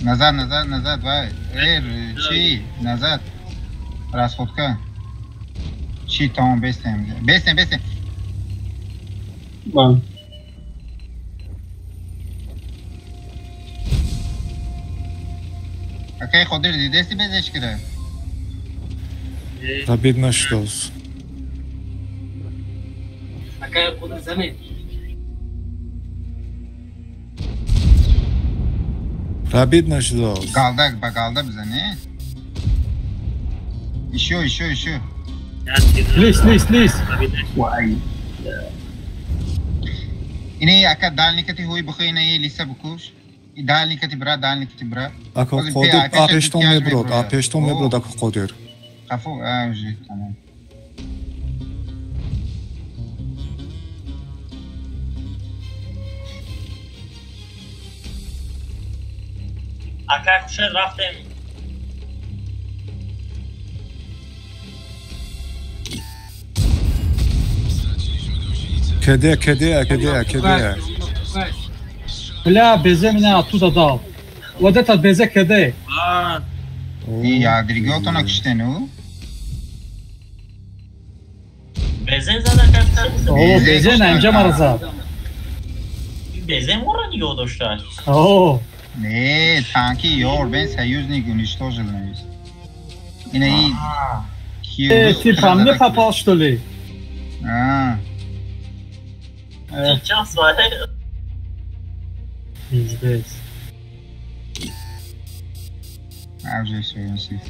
Назад, назад, назад, вай. Чи, назад. Расходка. Чи, тамом, бестем. Бестем, бестем. Бан. Акай Ходир, дидести безеш кира? Табид нашдос. Акай Ходир зане. Табид нашдос. Галда, ба галда бизане. Ещё, ещё, ещё. Лис, лис, лис. Ине ака дальникати ҳуй бухи, ине лиса букуш. Дальникати бра, дальникати бра. Ака Қодир, апештон меброд, апештон меброд ака Қодир. Қафо, а, уже тамом. Ака хушед рафтем. Кеде, кеде, кеде, кеде. Бля, безе меня оттуда дал. Вот этот безе КД. Я дригото на киштену. Безе зада как-то. О, безе на инҷа мара зад. Безе мора нигоҳ доштааст. О. Не, танки ёр бен союзник уничтожил навис. Ина и. Ты по мне попал, что ли? А. Сейчас, вай. Пиздец. А уже всё, он сив.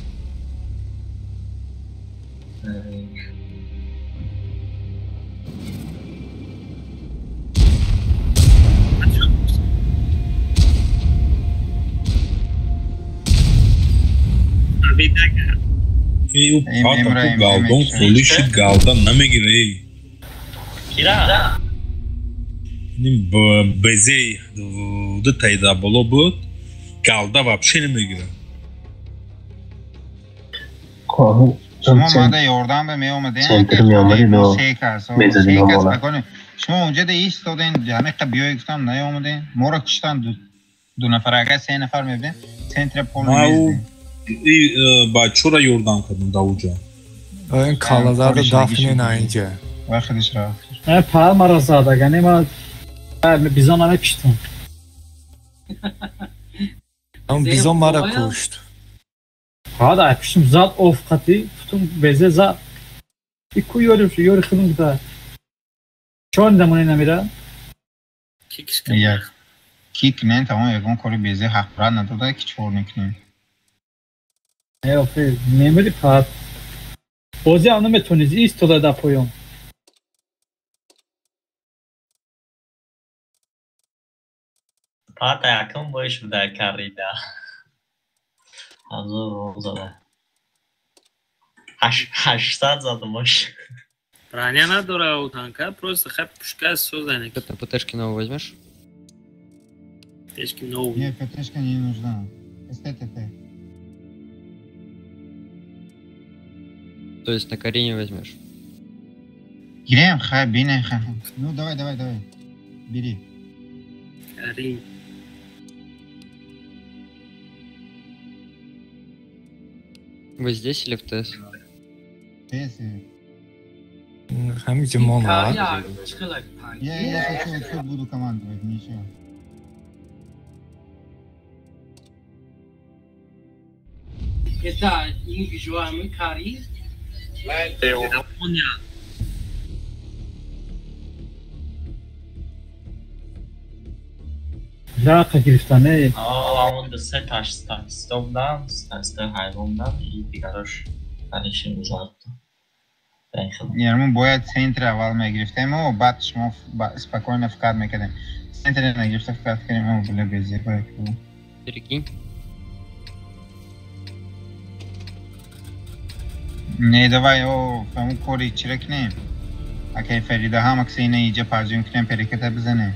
Эй, у пата галдон холишид галда намегира, эй. Кира? Ним безей дутайда боло буд, галда вообще намегира. Шумо мада ёрдам ба меомадем. Центр меомадӣ, но мезадем амона. Шумо онҷа да истоден, ҳамиқа биёй гуфтам, наёмадем. Моро куштан ду нафар, агар се нафар мебудем, центра полный мезадем. Бачора ёрдам кардам да уҷа. Ин калазарда дафне на инҷа. Вай худиш рафт. Пар мара зад, агар не ма бизон намекуштам. Он бизон мара кушт. Ҳа, пуштум зад оф қати, путум безе зад. И ку ёри ёри худум гуда. Чор дамоне намира? Як. Кик не, тамом ягон кори безе ҳақ надода ки чор мекунем. Не, офе, мемири пат. Бозӣ ҳам наметонӣ, истода дар поён. Пата якум боиш буда карида. Ҳазор зада. 800 задумаш. Броня надора у танка, просто хай пушка созане. Это ПТшки новую возьмешь? ПТшки новую. Не, ПТшка не нужна. СТТП. То есть на Карине возьмешь? Грем, хай, бине, хай. Ну давай, давай, давай. Бери. Карин. Вы здесь или в ТС? ТС. Я хочу, все буду командовать, ничего. Это индивидуальный кари. Рақа гирифтане. Он се ташстоб дан, стаста ҳайвон дан и дигарош таниши мизард. Яъне мо бояд центр аввал мегирифтем, баъд шумо спокойно фикр мекардем. Центр нагирифта фикр кардем, бля безе бояд. Перекинь. Не, давай, о, фаму кори чиракнем. Акай Фарида ҳама касе ина иҷа парҷим кунем, переката бизанем.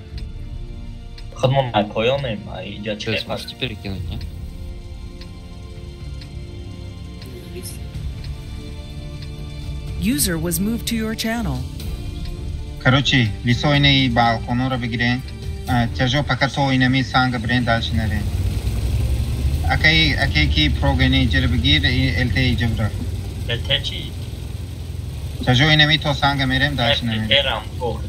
Худмон ай поёнем, ай иҷа Что, чи сможете перекинуть, нет? User was moved to your channel. Короче, лисо ина и балконора бигирен. Тяжо пока то ина ми санга брен дальше нарен. Акай ки прога ина иҷа бигир, ЛТ иҷа бира. ЛТ чи? Тяжо ина ми то санга мерем дальше нарен. Эрам гох.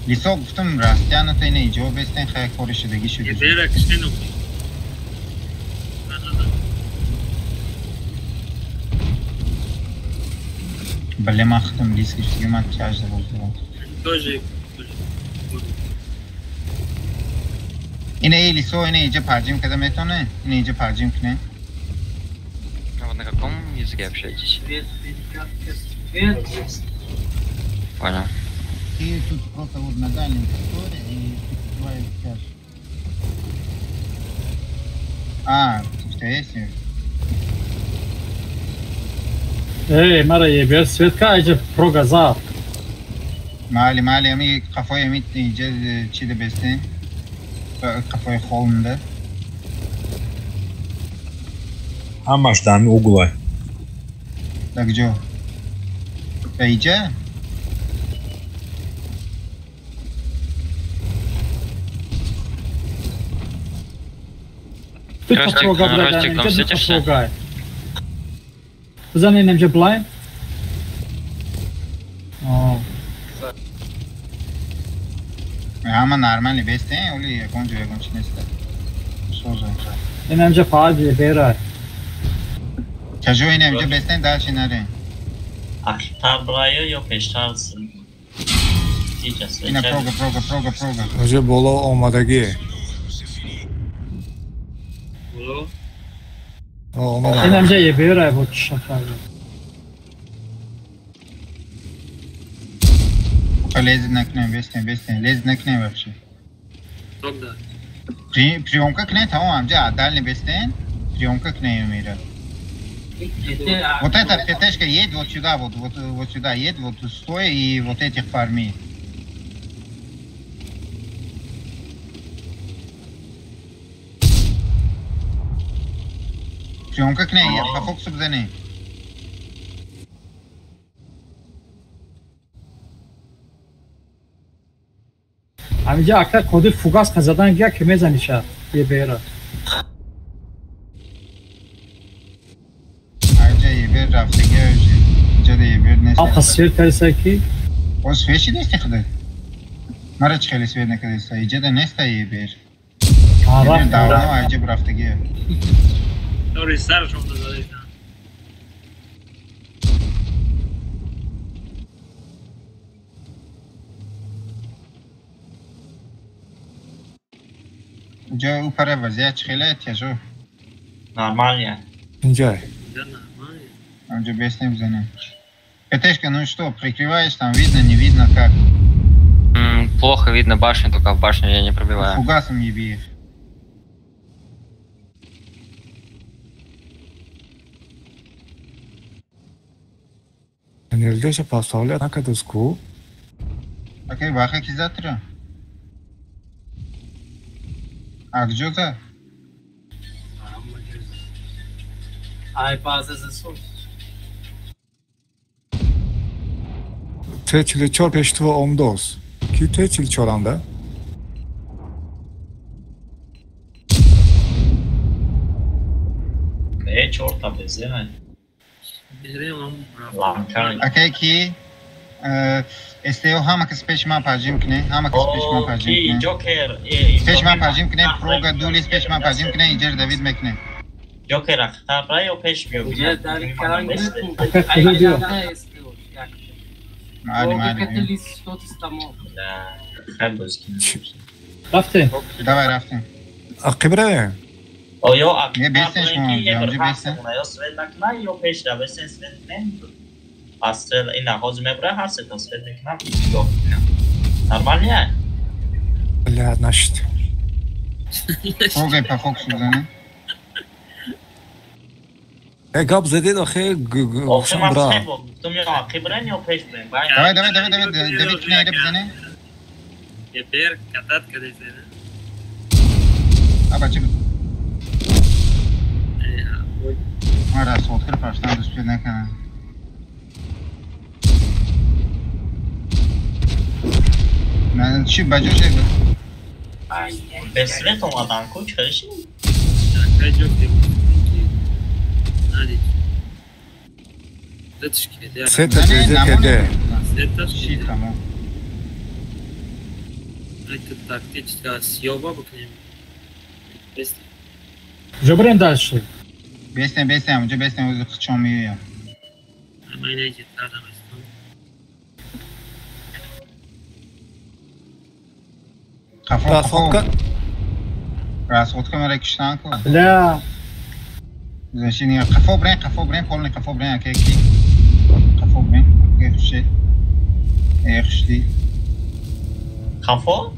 Лисо гуфтам растяната ина иҷо бестен хай кори шудагӣ шуд. Бера киштену. Бале ман худам лис гирифтагӣ ман тяж забоздам. Тоже. Ина эй лисо ина иҷа парҷим када метоне? Ина иҷа парҷим куне? А вы на каком языке общаетесь? Понял. Ты тут просто вот на дальнем секторе и твоя тяж. А, что есть? Эй, мара ебер, светка, айҷа прога зад. Мали, мали, ами қафои ами иҷа чида бестен? Қафои холмда. Ҳамаш дар ҳами углай. Да куҷо? Да иҷа? Дута Ростик, прога буда, Ростик, там инҷа дута встретишься? прога. Бизанед инҷа блайн. О, Ҳама нормали бестен, оли ягон ҷо ягон чи неста. Соза. ин инҷа фаъол ебера. Тяжо ина инҷа бестен дальше нарен. Ахтар брая ё пештар иҷа Ина свеча. прога, прога, прога, прога. Уже боло омадагӣ. Боло. О, Ин омадам. инҷа ебера бо чашака. Лезет накунем, бестен, бестен, лезет накунем вообще. Ток да. Приемка кунем, тамом, амҷа дальний бестен, приемка кунем мира. Вот эта ПТшка едет вот сюда, вот, вот, вот сюда едет, вот стой и вот этих фарми. Приемка кунем, по фокусу бизанем. Ҳаминҷа ака коди фугас задан гия ки мезаниша ебера. Аҷа ебер рафтагӣ, иҷа да ебер нест. Алқа свет кардиса ки О, свет чи нести худат? Мара чи хеле свет накардиса? Иҷа да неста ебер. А, Ебер рафт, давно рафт. аҷа рафтагӣ. Тори саршон дазадисан. Иҷа ӯ пара вазъият чи хеле тяжо. Нормально. Инҷа. Да нормально. Аҷа бестен бизанем. ПТшка, ну что, прикрываешь там, видно, не видно как? Плохо видно башню, только в башню я не пробиваю. Фугасом еби их. НЛДша поставлят накадуску. Окей, баха ки завтра? А где то? Ай, база засул. Т44 пештува омдос. Ки Т44 анда? Не, чорта безена. Ланкан. Окей, ки СТО ҳама кас пеш ман парҷим кунем, ҳама кас пеш ман парҷим Ки кунем. Ҷокер. Пеш ман парҷим кунем, прога дулис пеш ман парҷим кунем, иҷар Давид мекунем. Ҷокер ахтар бра ё пеш биё? Иҷа дар калан Ака куҷо биё? Мали, мали. Хай бозӣ кунем. Рафтем. Давай рафтем. Ақибре. Оё Не, бестен шумо, ҷамҷи бестен. Ё свет накунай, ё пеш ра бестен свет кунем. Астрел ина ҳозир мебра ҳар сета свет мекунам. Нигоҳ кунам. Нормально? Бля, нашид. Прога по фокусу бизанем. Гап задед охе гӯшам бра. Давай, давай, давай, давай, Давид кине ире бизане. Ебер катат кадесена. А бача. Мара сотка паштан успел накана. На чи баҷоше? Бесвет омадан ку чӣ? Сета ДДКД. Чи тамом. Это тактическая съёба букнем. Жабрен дальше. Бестен, бестен, уже бестен, уже хчом миёя. Расходка. Расходка мара киштан ку. Бля. Защитник. Қафо брен, қафо брен, полный қафо брен, окей, ки. Қафо брен, окей, хуши. Эй, хушди. Қафо?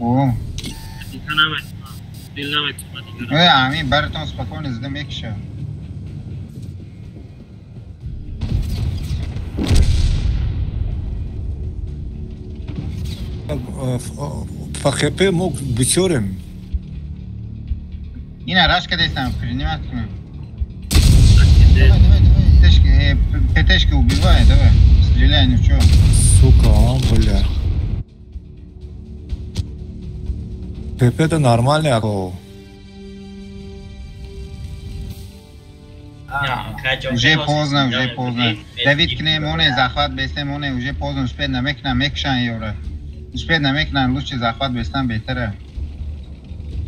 О. Эй, ами, баратон спокойно зада мекиша. ФХП мо бисёрем. Ина рашка дестам, принимать кунем. Давай, давай, давай. ПТшки убивай, давай. Стреляй, ну чё. Сука, а, бля. ПП это нормальный, ако. Уже поздно, уже поздно. Давид кине моне захват бесте моне, уже поздно, успеть намекна, мекшан ёра. Успеть намекна, лучше захват бестан беҳтара.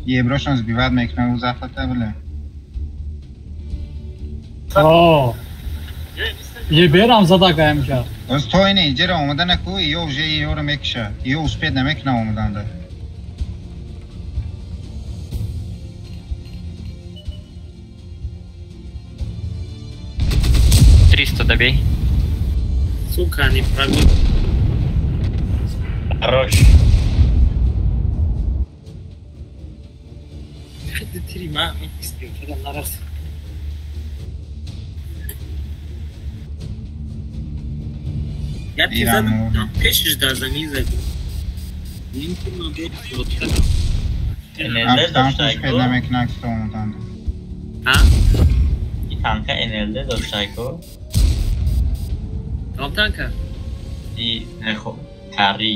Еброшон сбивать мекна у захвата, бля. О, еберам задагаем ҷа. Оз то ине иҷера омада наку, ё уже ёро мекиша. Ё успеть намекна омаданда. Триста добей. Сука, они прогнут. Хорош. Я задам, пешиш да замин задам. НЛД доштайку. И танка НЛД доштайку. Кадом танка? И нехо кари.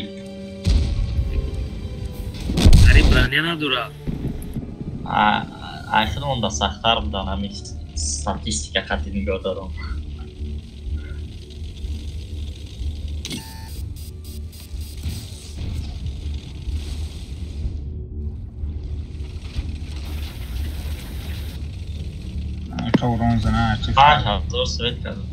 Кари броня надура. А ахир онда сахтар будан ҳамин статистика қати нигоҳ дорам. 5000 свет кардам.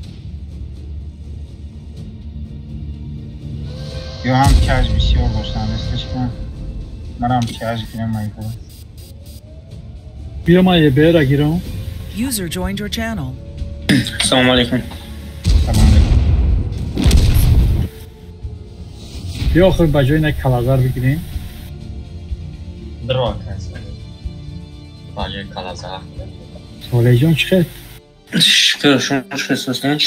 Ё ҳам каж бисёр доштам, естественно. Манам каж гирам майко. Биё ман ебера гирам. User joined your channel. Салом алейкум. Салом алейкум. Биё охир ба ҷои на калазар бигирем. Дро кас. Ба ҷои калазар. Солеҳҷон чӣ хел? Шукр, шумо чӣ хел ҳастед?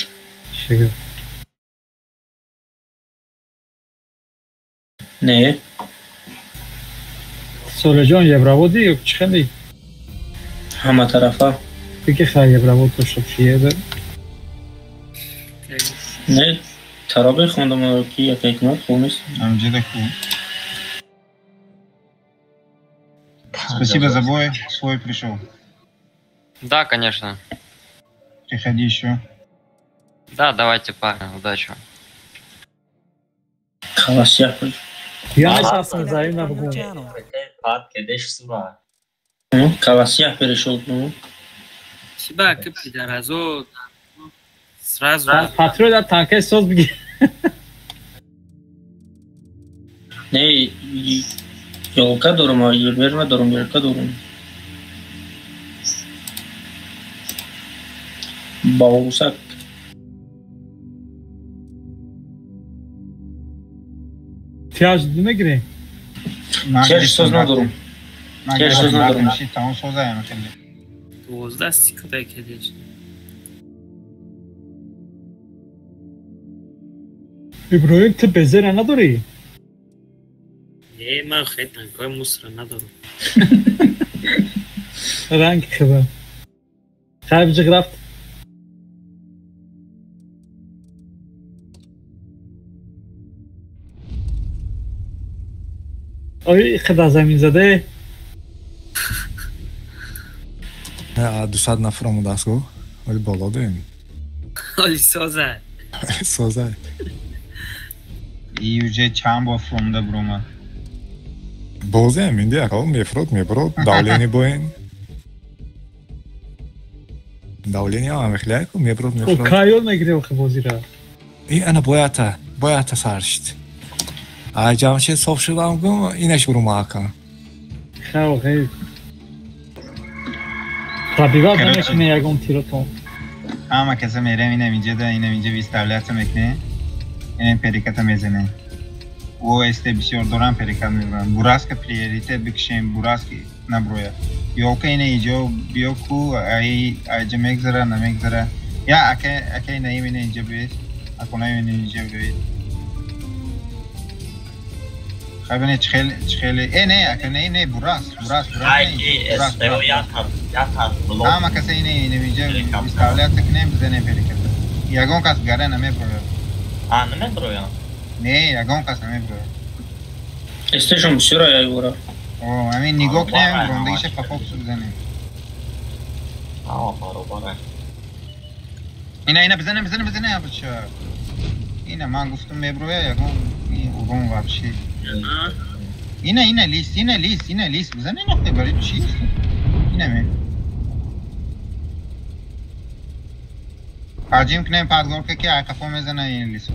Шукр. Не. Солеҳҷон евроводи ё чӣ хели? Ҳама тарафа. Фикр хай евровод дошта бошӣ ебер. Не, таробе хондам ки як ҳикмат хуб нест. Амҷида ку. Спасибо за бой, свой пришел. Да, конечно. Приходи еще. Да, давайте, парни, удачи. Я взаимно в Колосья перешел. Тебя пидоразо сразу. Патруль от танка соз беги. Не, ёлка дорум, ерма дорум, ёлка дорум. Баусак. Тяж мегирем? Тяж соз надорум. Тяж соз надорум. Тамом созаем хеле. 12 секунда кедеш. Иброҳим, ту безера надорӣ? Не, ман хеле танкҳои мусора надорам. Ранг хиба. Хайр, биҷиқ рафт. Ой, хида замин заде. 200 нафар омадааст гу. Оли боло доем. Оли соза. Соза. И уже чанд бор фромда бромад. Бозем инди ака мефрод меброд давление боин. Давление ам хляйку меброд мефрод. Кайол мегирев бозира. И ана боята, боята саршт. А ҷамшед соф шудам гум инаш урума ака. Хав хей. Пробиват намекунӣ ягон тиротон. Ҳама каса мерем инам инҷа да инам инҷа выставляться мекунем. Инам переката мезанем. О эсте бисёр дорам перекат мебарам. Бураска приоритет бикшем, бураски наброя. Ёлка ина иҷо биё ку ай айҷа мегзара намегзара. Я ака ака наим ина инҷа биёед. Ака наим ина инҷа биёед. Хабане чихел чихел э не ака не не бурас бурас бурас. Ай ки эстео ятар ятар блок. Ҳама каса ина ина инҷа выставляться кунем бизанем перекат. Ягон кас гара намеброяд. А намеброяд? Не, ягон кас намеброяд. Эстешон бисёр ай бора. О, ҳамин нигоҳ кунем, рондагиша папоксу бизанем. А, баробар. Ина ина бизанем бизанем бизанем абча. Ина ман гуфтам меброя ягон урон вообще. Ина ина лис, ина лис, ина лис бизанем охе барои чӣ? Ина ме. Ҳаҷим кунем падгорка ки ай қафо мезана ин лисо.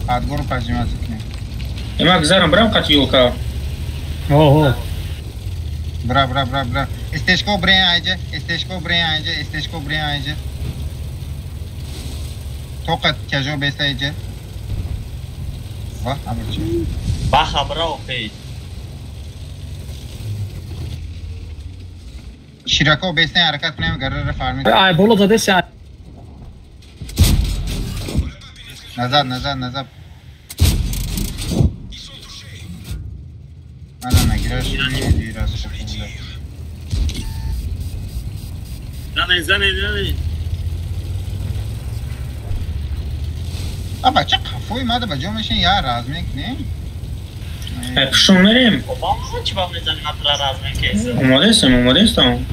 Падгору паҷимат кунем. Ема гузарам брам қати ёлка. Ого. Бра бра бра бра. Истешко брен айҷа, истешко брен айҷа, истешко брен айҷа. Тоқат тяжо беста айҷа. Ва, абрчи. Баха бра охи. Широко беста ҳаракат кунем гарара фармид. Ай боло задеси. Назад, назад, назад. Ана нагираш, раз. Зане, зане, зане. А бача қафои мада ба ҷо мешин я размек не? Пушон мерем. Обама чи ба мезани матра размек кеса? Омадестам, омадестам.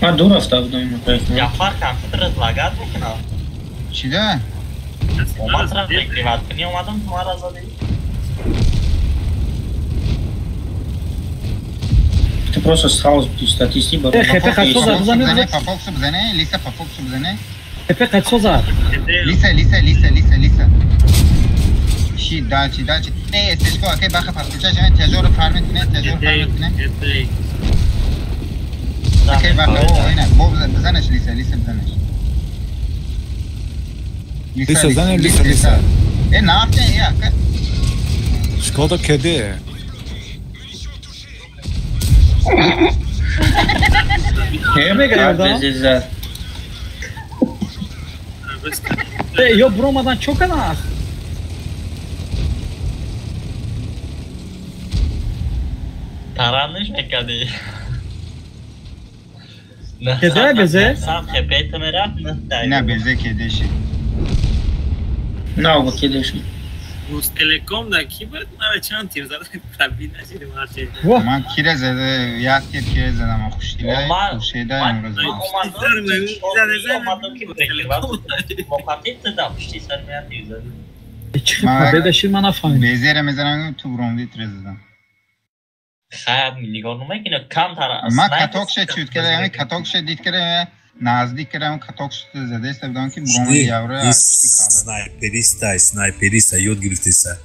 Ман дур рафта будам. Ҷафар компютерат лагат мекунад. Чӣ да? Омад прикриват кунӣ омадам ту мара задӣ. Ты просто стал статистик. Папоксу бизане, Лиса папоксу бизане. Хепе қачсоза. Лиса, Лиса, Лиса, Лиса, Лиса. Ши, дальше, дальше. Не, эстешко, акай баха подключай, жана тяжёро фармит кунед, тяжёро фармит кунед. Акай баха, о, ина, бо бизанеш Лиса, Лиса бизанеш. Лиса, зане, Лиса, Лиса. Э, нафте, э, ака. Шкода кеде. Мега Э, ё буромадан чо кана? Тараниш мекади. Кеде безе? Сам хепета мерафт, не безе кедеши. На, кедеши. Ростелеком да ки буд? Мара чанд тир зада пробид нашидим ҳарчи. Ман кире зада, як тир кире задам, хушдила, хушеда имрӯз. Чӣ победа шид ман нафаҳмидам. Безера мезанам, ту буромди тире задам. Хайр, нигоҳ намекунӣ, камтар. Ман катокша чуд кардам, катокша дид кардам, наздик кардам, катокша задаиста будам ки буромди явро. Снайпериста, снайпериста ёд гирифтеса.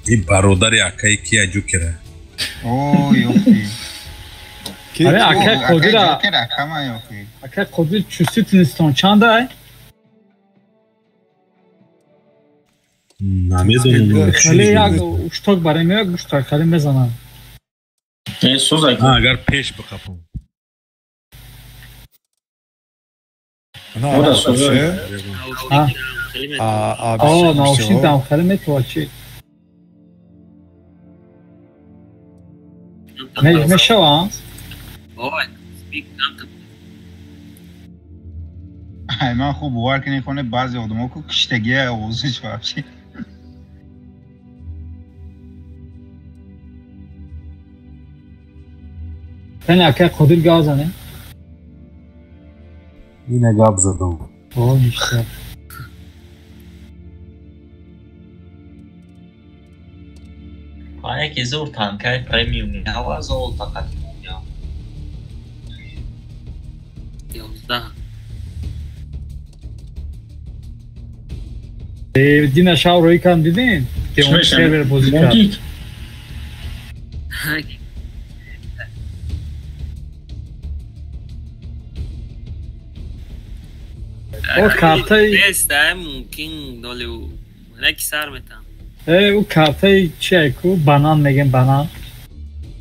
И бародари акаи кия Ҷокера. О, ёфти. Аре акаи Қодира. Ҷокер акама ёфти. Акаи Қодир чувствительностон чанда? Намедонам. Хеле як ушток барои меояд, гӯшт хеле мезанад. Э, созай. Агар пеш бихапам. А наушник там хеле метова чи? Мешава? Ай ман хуб бовар кунед хоне баъзе одамо ку киштагия овозиш вообще. Тани ака Қодир гап зане? Ина гап задам. О, ништяк. Яке зур танкаи премиум нава золото қадимоня. 11. Дина шав рӯи кам дидем? Ки он сервер бозӣ кард. О картаи нест, ай мумкин доли яки сар метам. Ӯ картаи чия ку банан мегем банан.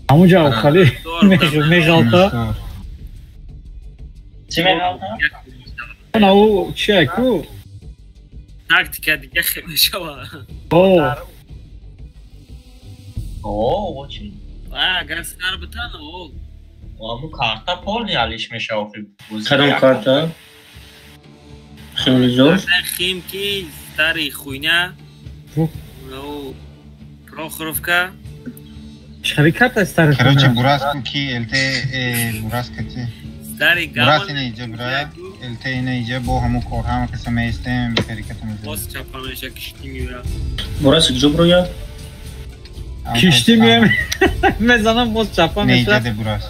Ҳамунҷа хали меғалта. Чӣ меғалта? На ӯ чия ку? Тактика дига хел мешава. О. О, чи? Агар сар битан, о. Ҳамун карта полни алиш мешава. Кадом карта? Хеле зор. Химки, старый хуйня. Ну, Прохоровка. Чӣ карта старый? Короче, бураску ки ЛТ бураска ти. Старый гамон. Бурас ина иҷа бура, ЛТ ина иҷа бо ҳамун кор ҳама каса меистем, бехариката мезанем. Боз чапа меша киштӣ меояд. Бурас куҷо бурояд? Киштӣ меоям мезанам боз чапа меша. Не иҷа де бурас.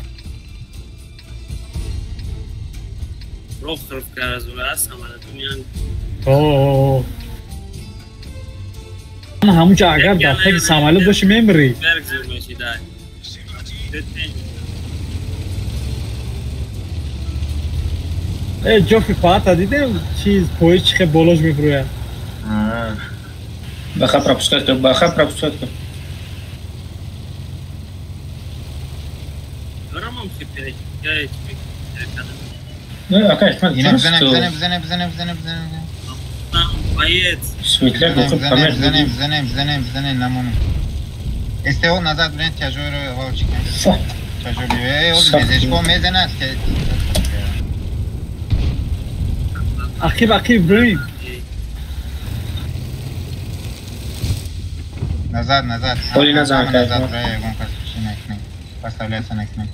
Прохоровка разура самолет меян. О. Ҳамунҷа агар дар таги самолет бошӣ мемирӣ. Берг зур меши дай. Э ҷофи паата дидем чиз пои чи хел болош мебурӯяд. Баха пропускать кун, баха пропускать кун. Дорамам ки перечи. Не, ака, Ахмад, Ина бизанем, бизанем, бизанем, бизанем, бизанем, бизанем. Боец. Светляк охир память. Бизанем, бизанем, бизанем, бизанем, намонем. СТО назад бирен тяжоро аввал чикан. Тяжо биё. Э, оз мезешко мезанад ки. Ақиб, ақиб, бирем. Назад, назад. Оли назад, назад, ягон кас чӣ накунем. Поставляться накунем.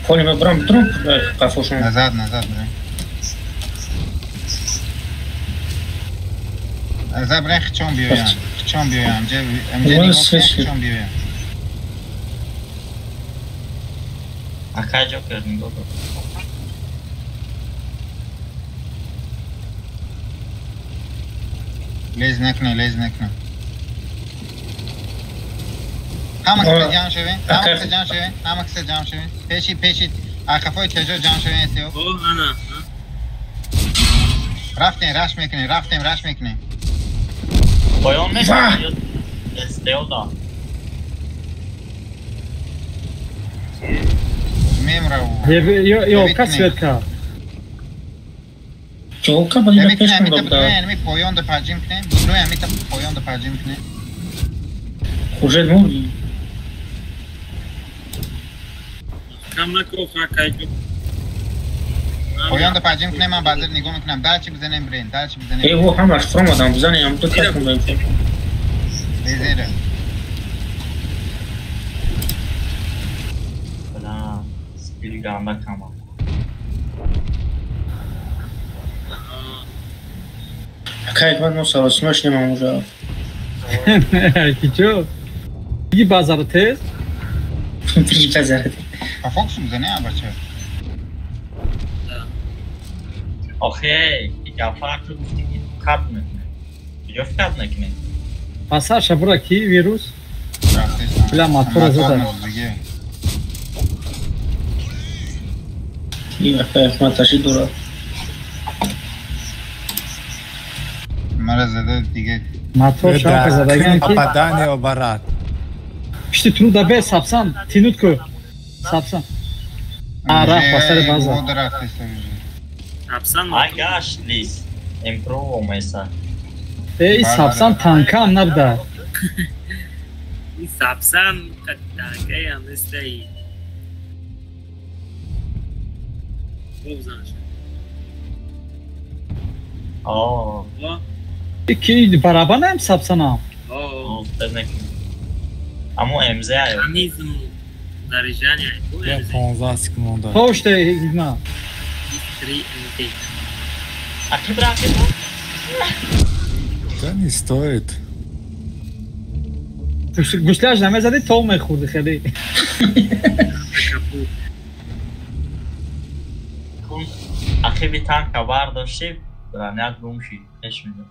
Холи ма брам труп қафошон. Назад, назад, бирем. Назад бирен хичон биёян. Хичон биёян. Амҷа нигоҳ кунед хичон биёян. Ака Ҷокер нигоҳ кун. Лез накунед, лез накунед. Ҳама каса ҷамъ шавем, ҳама каса ҷамъ шавем, ҳама каса ҷамъ шавем. Пеши, пеши, ақафои тяжо ҷамъ шавем СТО. О, ана. Рафтем, раш мекунем, рафтем, раш мекунем. Поён мешавад ё СТО да? Мемрав. Ё кас свет кард. Чолка ба ина пеш кун дод. Ами поён да паҷим кунем, бурои ами та поён да паҷим кунем. Хуршед мурди. Кам нако хакай. Поён да паҷим кунем, ман базир нигоҳ мекунам. Дальше бизанем бирен, дальше бизанем. Э, во ҳамаш фуромадам, бизанем, ду кас кун баем. Безера. Бла, спил ганда кама. Ака, Ахмад, мо саросима шудем ҳамонҷо. Ки чо? Биги базаро тез? Биги базаро тез. Па фокусу бизане, бача. Охе, Ҷафар ту гуфтӣ ки кат мекунем. Куҷо кат мекунем? Пасаша бура ки вирус? Бля, мотора зада. Ки ака Ахмад ташид дорад. Мара зада дига. Мотор шака задаган ки. Попадание барат. Пишти тину да бе сапсан, тинут ку. Сапсан. Рафт ба сари база. Сапсан Ай гашт лис. Импрув омеса. Эй, Сапсан танкам набуда. И Сапсан танкаям нестай. О. Ки барабанам Сапсанам. О. Амо МЗ ай. Механизм заряжания. Я 15 секунд. Поште игна. 3 МТ. А ки браки? Да не стоит. Гусляш намезади, то мехӯрди хеле. Ахиби танка бардошти, броня гум шид, пеш медод.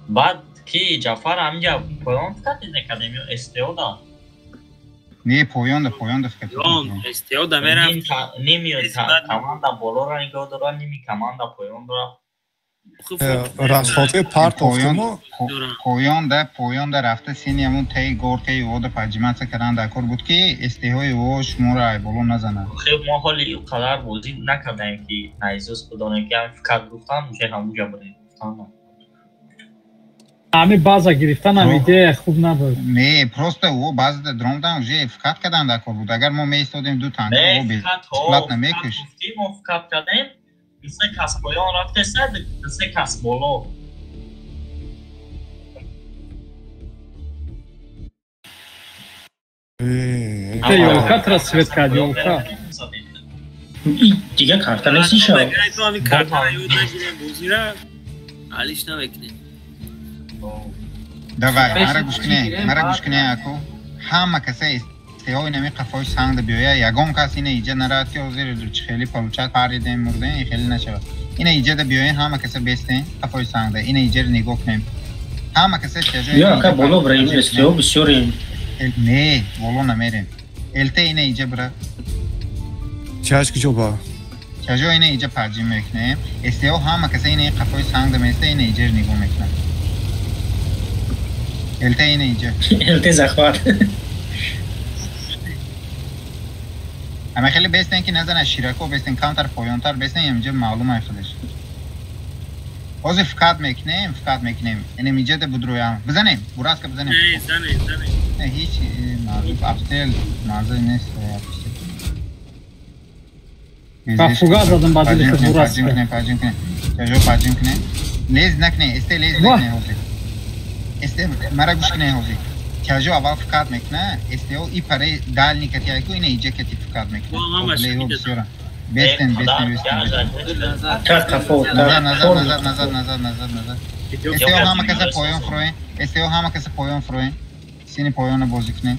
Баъд ки Ҷафар ҳаминҷа поён фикатид мекардем ё СТО да? Не, поён да, поён да фикатид. Поён, СТО да мерафт. Ними команда болоро нигоҳ дорад, ними команда поён дорад. Расходи партофтимо. Поён да рафта сини ҳамун таи горкаи ӯ да паҷиматса кардан дар кор буд, ки СТ-ҳои ӯ шуморо ай боло назанад. Хеб мо ҳоли ӯ қадар бозӣ накардаем, ки наизус бидонем, ки ҳамин фикат гуфтан, уже ҳамунҷа будем гуфтан. Ҳами база гирифтан ҳам идея хуб набуд. Не, просто ӯ базада дромдан уже фикат кардан дар кор буд. Агар мо меистодем ду танка, ӯ бесплатно намекушт. Мо фикат кардем, се кас поён рафтеса, се кас боло. Ёлка трасвет кард, ёлка. Дига карта нест иша. Картара ёд нагирем бозира, алиш намекунем. Давай, мара гӯш кунед, мара гӯш кунед ако. Ҳама каса СТ-ҳои нами қафои санг биёя, ягон кас ина иҷа нарад, ки ҳозир хеле получат паридем, мурдем, хеле нашавад. Ина иҷада биёен, ҳама каса бестен қафои сангда, ина иҷаро нигоҳ кунем. Ҳама каса тяжо. Ё ака боло бираем, СТ-ҳо бисёрем. Не, боло намерем. ЛТ ина иҷа бира. Чаш куҷо ба? Чажо ина иҷа парҷим мекунем. СТ-ҳо ҳама каса ина қафои сангда места, ина иҷаро нигоҳ мекунад. ЛТ ина иҷа. ЛТ захват. Ама хеле бестен ки назана широко бестен, камтар поёнтар бестен, инҷа маълум ай худаш. Ҳозир фикат мекунем, фикат мекунем. Инем иҷа да будроям. Бизанем, бураска бизанем. Не, занем, занем. Не, ҳеч маълум обстрел маза нест. Ба фуга задам ба дили худ бураска. Паҷим кунем, паҷим кунем. Чажо паҷим кунем. Лез накунем, эсте лез накунем ҳозир. Эсте мара гӯш кунем ҳозир. Чажо аввал фикат мекуна, СТО и параи дальний кати айку ина иҷа кати фикат мекуна. Лево бисёра. Бестен, бестен, бестен. Назад, назад, назад, назад, назад, назад, назад. СТО ҳама каса поён фуроен, СТО ҳама каса поён фуроен. Сини поёна бозӣ кунем.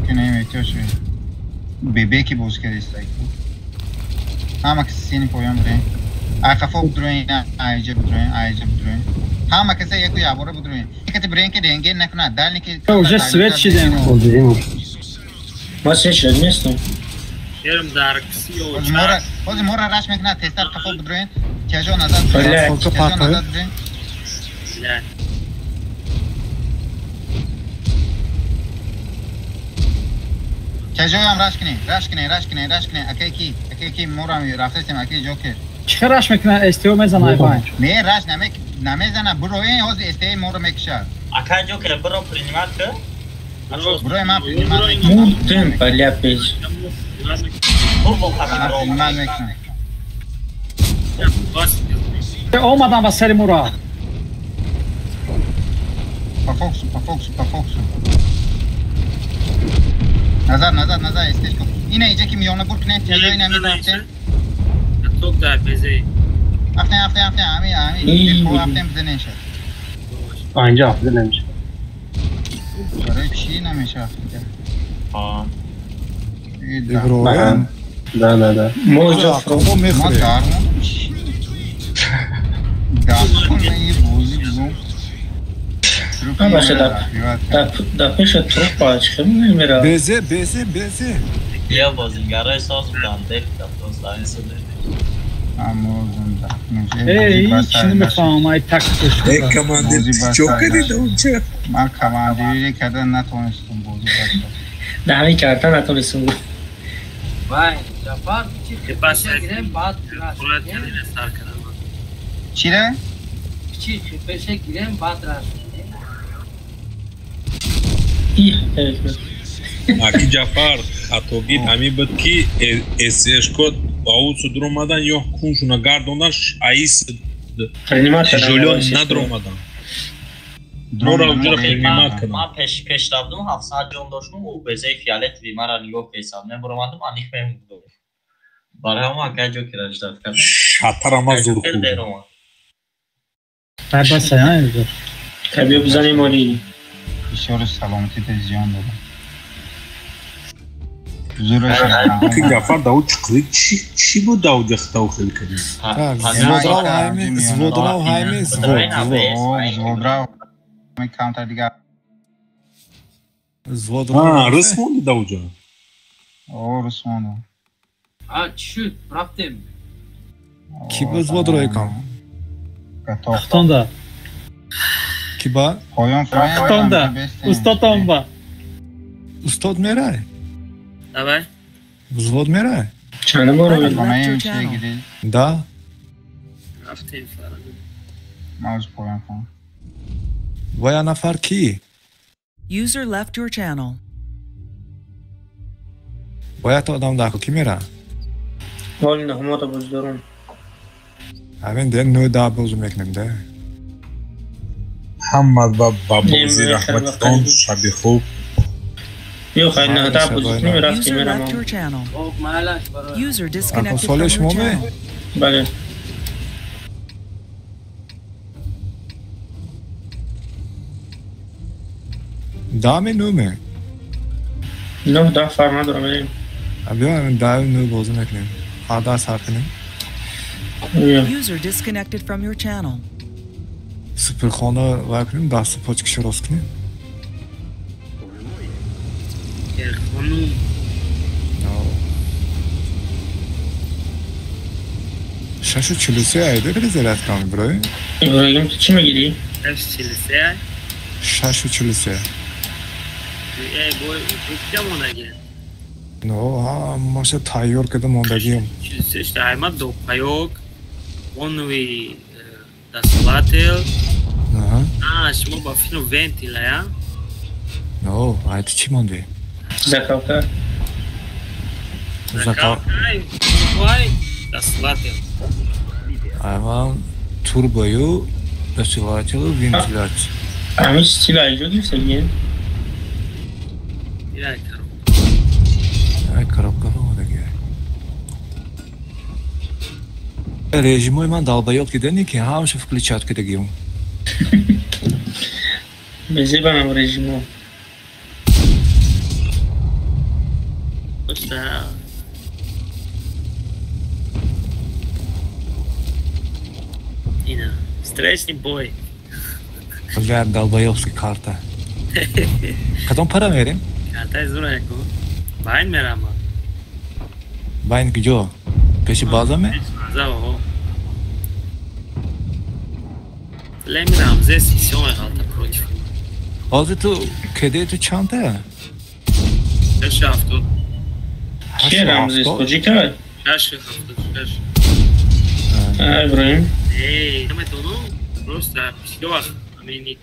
Кунем эҳтиёҷ шуд. Бебеки бозӣ кардист айку. Ҳама каса сини поён бирем. Ай қафо бидроен, айҷа бидроен, айҷа бидроен. Ҳама каса яку ябора бидроен. Кати бирен ки рентген накунад, дальний ки уже свет шидем. Ма свет шид нестам. Шерм дар ксио. Ҳозир мора раш мекунад, тезтар қафо бидроен. Тяжо назад бидроен. Тяжо назад бидроен. Тяжоям раш кунед, раш кунед, раш кунед, раш кунед. Акай ки, акай ки мора рафтесем, акай Ҷокер. Чӣ раш мекунад? СТО мезанад айбайн. Не, раш намезанад, бироен, ҳозир СТО моро мекушад. Акай Ҷокер, биро принимат кун. Бирои ман принимат мекунам. Мурдем, бля, пеш. Принимат мекунам. Омадам ба сари мура. По фокусу, по фокусу, по фокусу. Назад, назад, назад, СТ-шко. Ина иҷа ки миёна бур кунем, тяжо ина мерафтем. Ток дар безе. Афтем, афтем, афтем, ами, ами. Депо афтем бизанем шад. Инҷа афтем намешад. Барои чӣ намешад афтем? А. Иброҳим? Да, да, да. Мо иҷа қафо мехӯрем. Мо дармондем чӣ? Дафтонаи бозӣ бизон. Баше дар пеша трупа чӣ намерад? Безе, безе, безе. Я бозигарои соз буданд, дефта просто ҳамин суд. Амозон Эй, чӣ намефаҳмам, ай тактикаш. Эй, командир, чӣ кардӣ онча? Ман командирӣ карда натонистам бозӣ баста. Даҳми карта натонистам. Вай, Ҷафар, чӣ гирем баъд чире? Чӣ пеше гирем баъд раш. Аки Ҷафар, хатогит ҳамин буд ки СШ-код ба ӯ дуромадан ё куншуна гардондан аис жолё надуромадан. Моро уҷора принимат кардам. Ман пеш рафтум, 700 ҷон доштум, ӯ безаи фиолетови мара нигоҳ кесад. Мебуромадум, аних мемурдум. Барои ҳамон акай ҷо ки раждат кардам. Шатара ма зур хӯрд. Табиё бизанем оли. Бисёр саломатита зиён додам. Ки Ҷафар Давуд чӣ чӣ буд Давуд яхтау хел кардӣ? Зводрав ҳайми, зводрав ҳайми, звод, зводрав камтар дигар. Зводрав. Рус монди Давуджон? О, рус монду. А, чӣ шуд? Рафтем. Ки ба зводрои кам? Хтонда. Ки ба? Хтонда. Устодон ба. Устод мерай? Давай. Взвод мерай? Чанд бор Да. Рафтем фарам. Мауз поён кун. Вая нафар ки? User left your channel. Бояд одам дар ки мера? Вали наҳмата боз дорам. Ҳамин ден нӯ да бозу мекунем да. Ҳамма ба бозӣ раҳматон, шаби хуб. Ё хайр на да бозӣ кунем рафтем мерам. User disconnected from your channel. Бале. Даме нӯме? Нӯ да фарқ надорам мерем. Биё ҳамин даҳу нӯ бозӣ мекунем. Ҳарда сар кунем. User disconnected from your channel. Суперхона вай кунем, дасту почкишо рост кунем. Шашу чилусе айда резерват кам иброҳим? Иброҳим ту чӣ мегирӣ? 6:43. 6:43. Эй бой, куҷа мондагӣ? Но, ҳамаша тайёр карда мондагием. 43 аймад до паёк, онови дастлател. А, шумо ба филм вентила, я? Но, ай ту чӣ мондӣ? Закалка. Закалка. Дастлател. Айман турбою, дастлателу, вентиляция. Ҳамин стил айҷо гирифтагӣ? Ай коробка омадагӣ. Режимои ман долбоёб кидани ки ҳамаша включать кидагием. Безебанам режимо. Ина, встречный бой. Бля, долбоёбский карта. Кадом пара мерем? Карта зура яку. Байн мерам. Байн куҷо? Пеши база ме? База, о. Лемирам, здесь всё меғалта против. Ҳозир ту кеде ту чанда? 6:70. Ки Рамзес тоҷика? 6:76. А, Иброҳим. Эй, наметонам, просто всё вақт амини.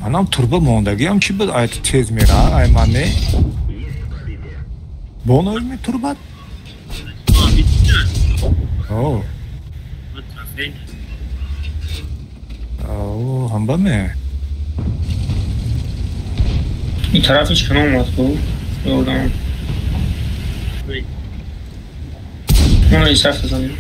Манам турба мондагиам чӣ буд? Ай ту тез мера, ай ман не? Бонои турбат? О. О, ҳамба ме? Ин тарафиш кана омад ку? Ёрдам. Мона исаф занем.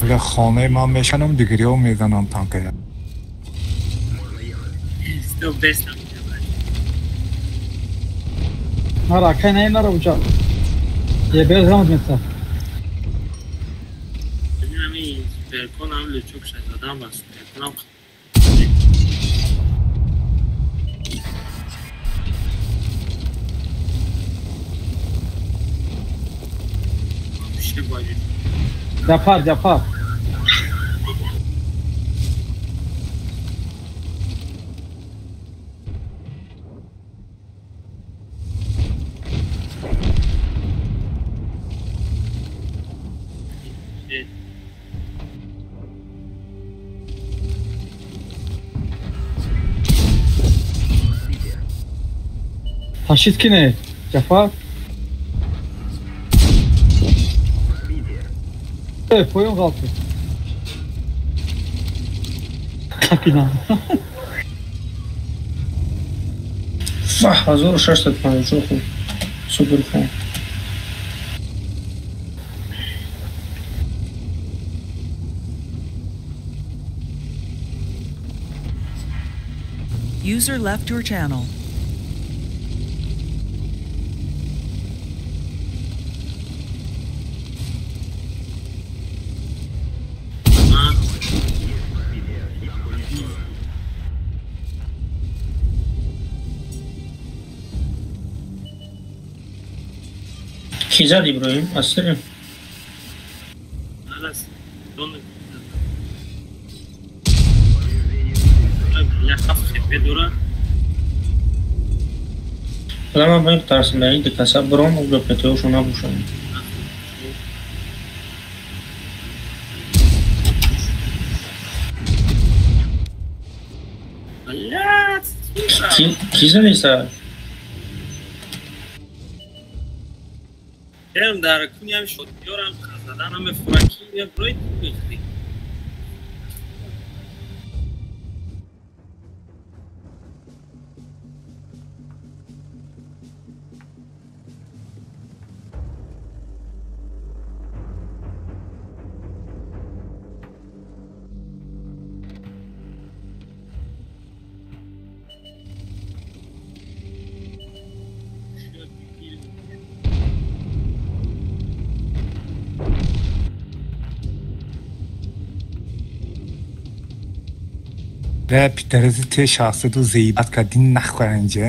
Бля, хонаи ман мешанам, дигариҳо мезанам танкая. Стоп, бестам. Нара, акай наи нара уҷа. Ебел грамотница. Ами суперкон ам лючок шазадам ба суперконам. Ҷафар, Ҷафар. Ташид кине, Ҷафар? Поён ғалти. Капина. 1650 хуб. Супер хуб. User left your channel. Ки зад Иброҳим? Аз сирем? Ман ба ин тарсим, дар ин ду каса биром, уҷо ПТОшо набошам. Ки задеста? Берм дар куниам шодиёрам заданам мефураки брои мехӯрӣ. Бля, пидорази те шахсаду заебат кардин нахуй инҷа.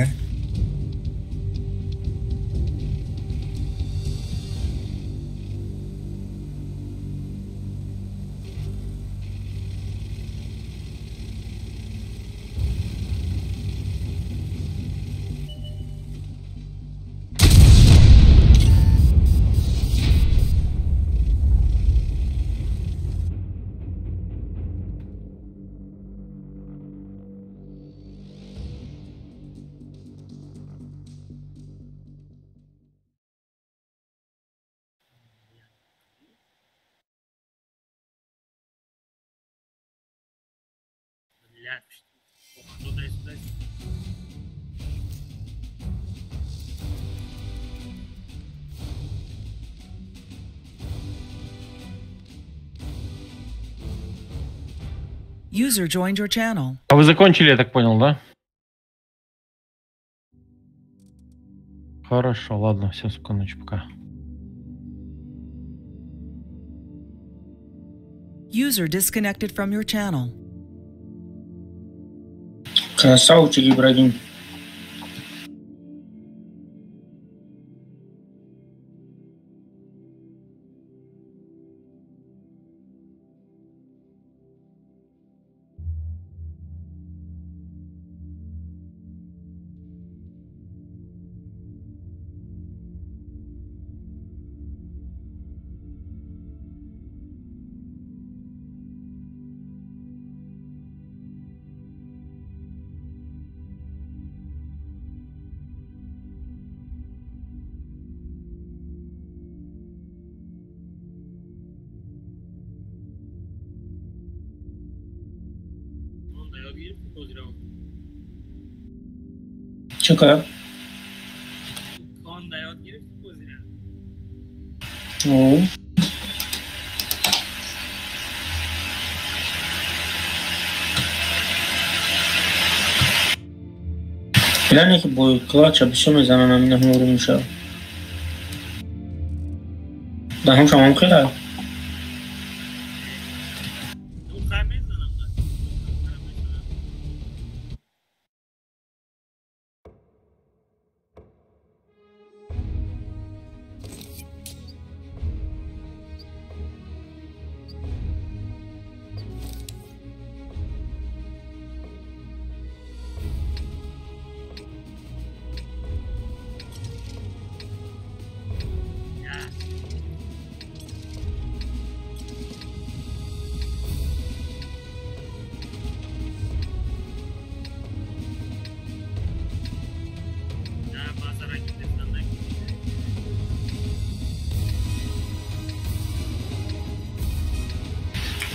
User joined your channel. А вы закончили, я так понял, да? Хорошо, ладно, всем спокойной ночи, пока. User disconnected from your channel. Красавчик, Ибрагим. Чӣ кард? О. Филане ки бо клатча бисёр мезананд, ҳамин ҳаморо мешавад. Даҳум шамам хела.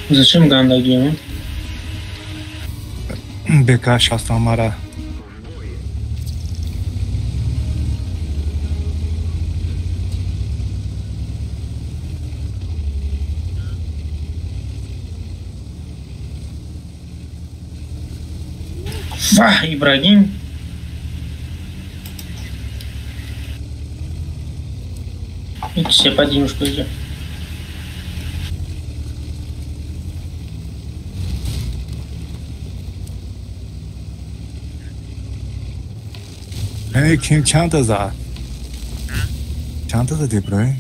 Зачем гандагӣ? Бекаш ҳастам мара. Ваҳ, Ибрагим. Все по денежку идет. Hey, чанд та зад? Чанд та задӣ, Иброҳим?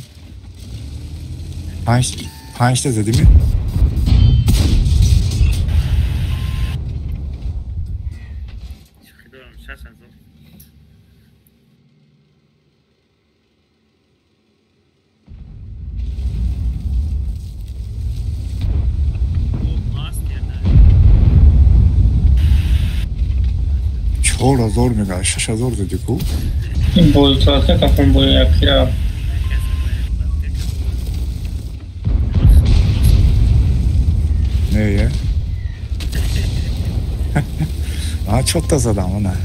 Панҷ та задӣ ми? 4000 мега, 6000 задӣ ку? Ин бои кладка кафон бои якира. Не, е? А, чорта задам, не.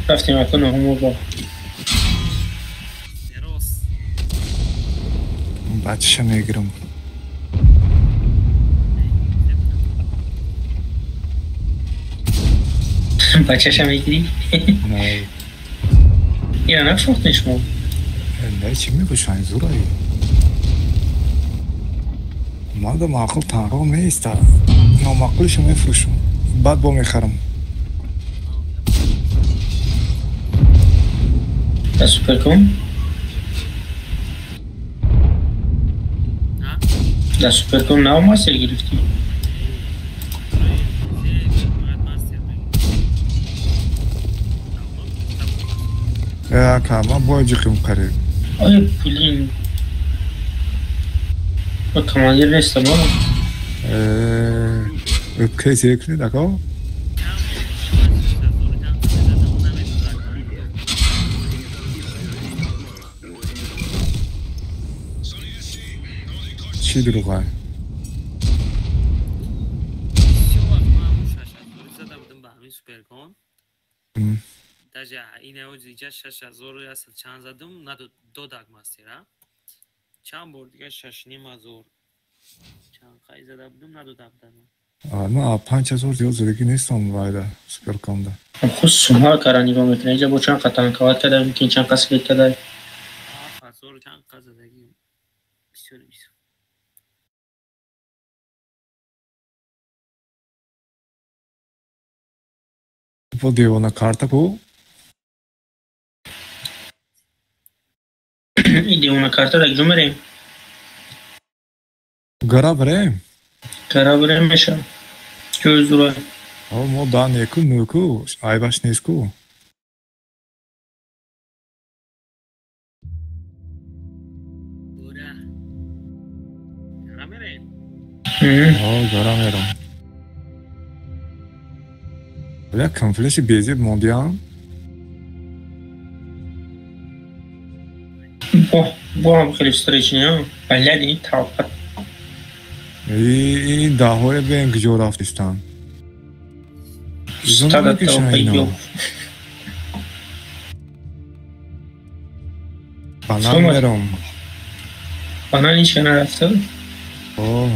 Рафтем акун ҳумо. Бачаша мегирам. Бачаша мегирӣ? Не. Ина нафурӯхтем шумо? Не, чӣ мебошанд, зураи. Ман да маъқул танҳо меиста. Номаъқулашо мефурӯшам. Баъд бо мехарам. Дар Суперком? Дар Суперком нав мастер гирифтӣ? Ака, ман бояд ҷиқим қариб. Ой, блин. Ма командир нестам, а? Өпкәй зекни, ака? Чӣ дурӯғай? Даже ин иҷа 6100 чанд задум, додак мастера. Чанд бор дига 6500 чанд қай зада будум, надода будам. Ман 5000 зиёд задагӣ нестам вайда Суперкомда. Худ сумҳа кара нигоҳ мекунад. Иҷа бо чанд қа танковат када, мумкин чанд қа слет када. 7000 чанд қа задагӣ. Бисёр бисёр. Бо девона карта ку? И девона карта дар куҷо мерем? Гара бирем. Гара бирем меша. Ҷои зура. Мо да неку нуку, айбаш нест ку. Гара мерем? Гара мерам. Бля, камфлеши безеб мондиам. Бо ҳам хеле встречный, блядь, ин толпа. Ин даҳҳое бен куҷо рафтистанд? Стада толпа ёб. Банан мерам. Банан ҳеч ка нарафта? О.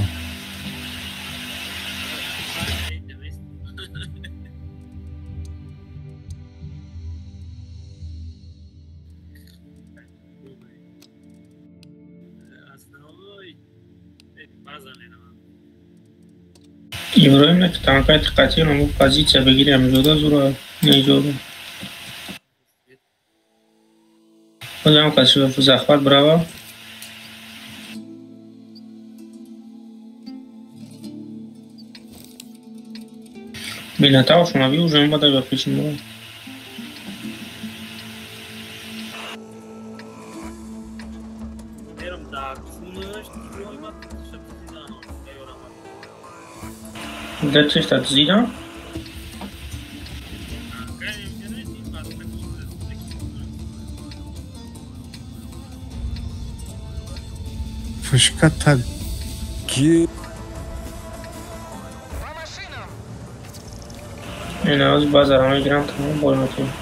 Иброҳим не ки танкаи диққатиро мо позитсия бигирем, иҷода зура неиҷода. Бозам каси захват брава. Минотавр шунави уже омада ба пеши мо. Дечи зида? Пушка таги. Ина базара мегирам, тамом бой метавонем.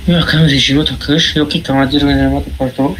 Якам режимота кыш, ёки командир менемата парто.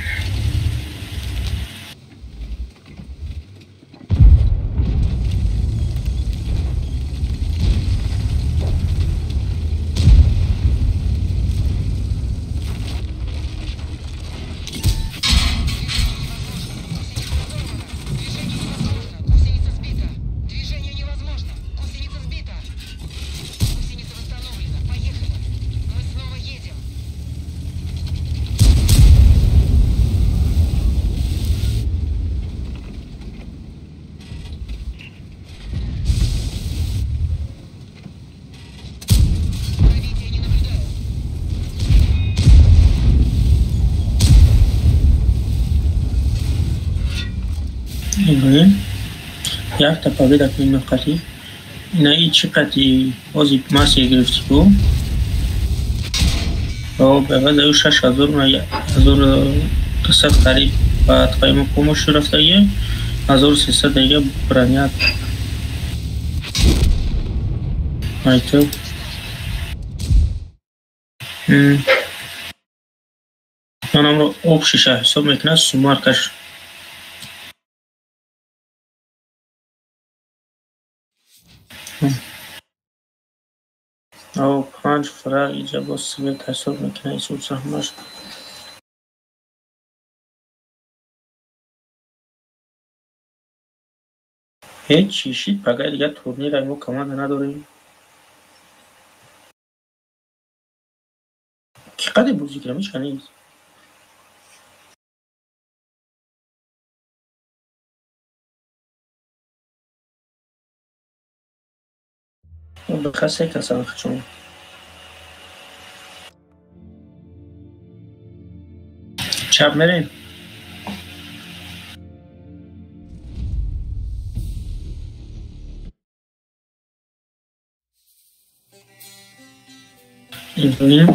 Якта победа кунем қатӣ. Ина и чӣ қатӣ ози масия гирифтӣ ку? О, ба ғазаю 6200 қариб ба твоему помощью рафтагӣ, 1300 дига бронят. Айту. Манамро общиша ҳисоб мекунад сумаркаш. О, 5 фраг иҷа бо свет ҳисоб мекунад исуд саҳмаш. Ҳеҷ чӣ шид, пагай дига турнира мо команда надорем. Ки қадар бозӣ кардам, ҳеҷ нест. Бихасе касан хачун. Чап мерем. Иброҳим,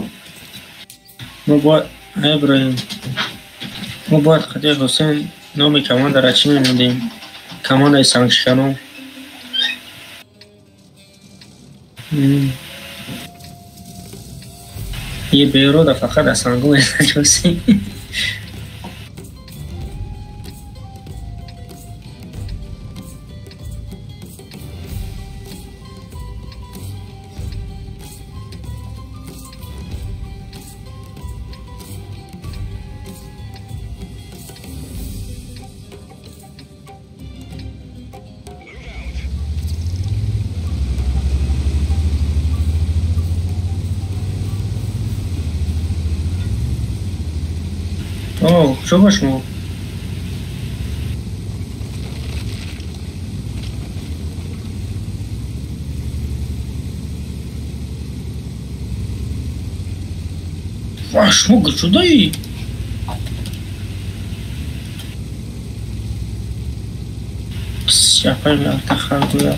мо бояд Иброҳим, мо бояд қадир Ҳусейн номи командаро чӣ мемондем? Командаи сангшиканон. Е берода фақат аз санго мезад Ҳусейн. Чё башмо? Вашмо гчудай? Я понял, тахагуя.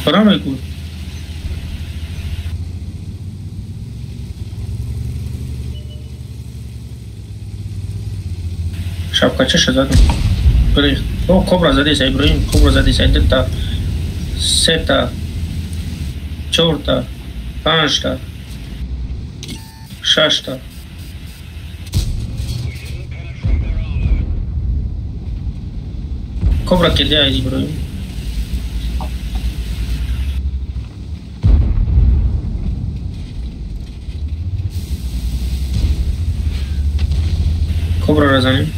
Парамайку. Шапка чеша задом. О, кобра задис, Ибраим, кобра задис, дта, сета, чорта, панҷта, шашта. Кобра кеде, Ибраим. Кобра разаним.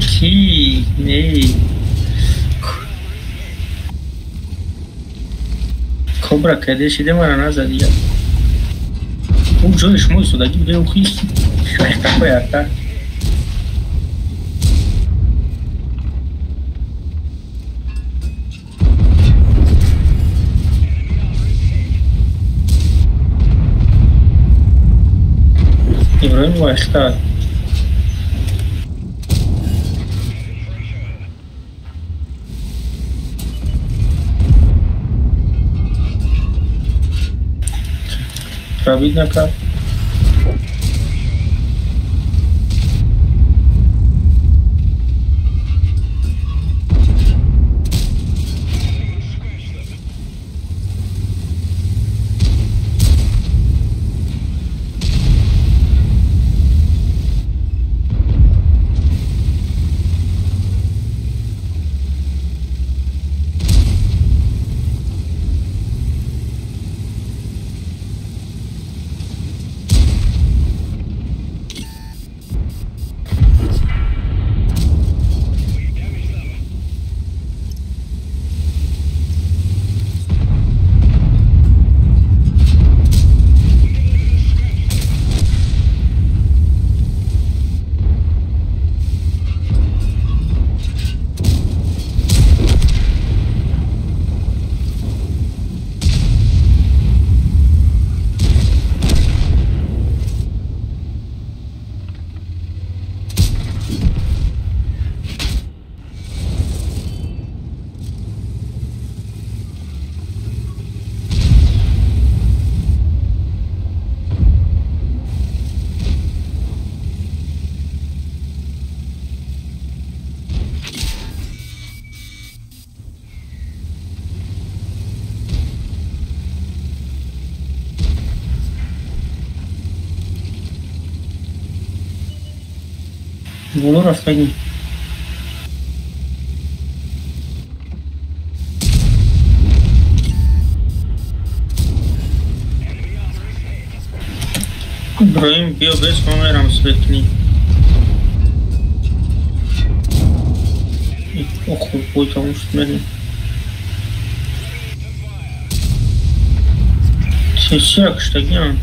Ки не кобра каде шиде мара назадия. У ҷои шумо истодагӣ буде охи қафои арта. Иброҳим вайхта. Пробить накат. Боло рафтагӣ. Иброҳим биё бес мо мерам свет кунӣ. Оху бой тамом шуд мерем. Чия куштагиам?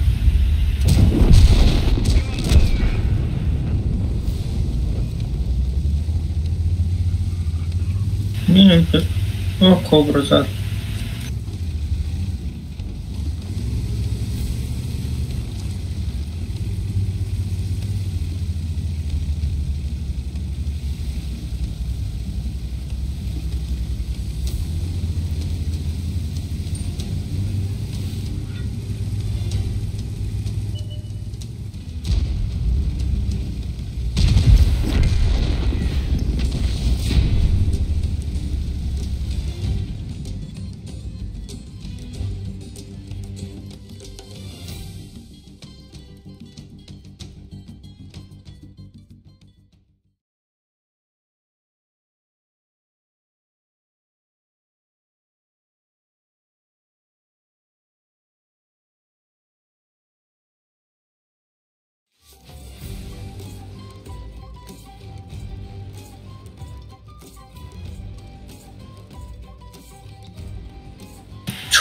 О, кобра зад.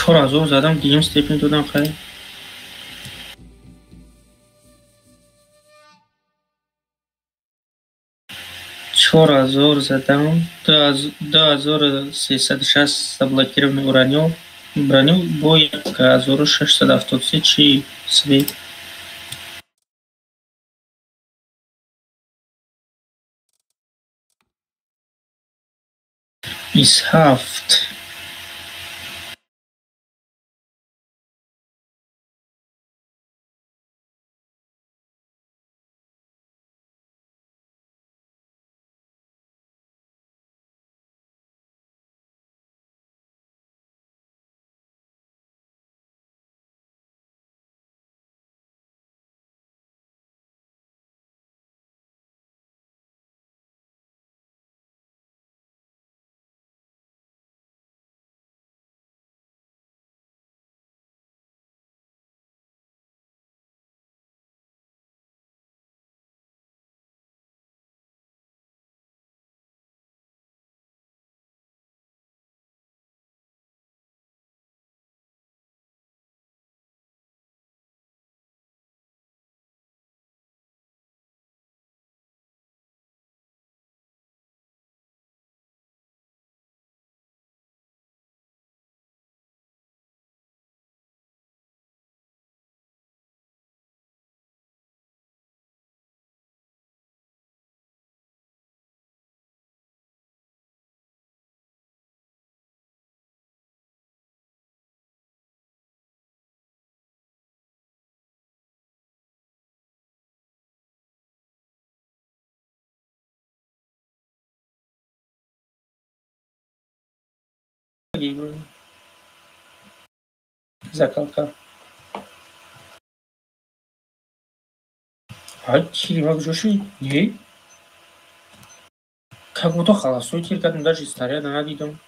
4000 задам, дуюм степень додам хай. 4000 задам, 2360 заблокированный уранил, броню бо 1673 чи свет. Из ҳафт. Закалка. Ай, тири ма куҷо шуд? Не? Как будто холостой тир кардам, даже снаряда надидам.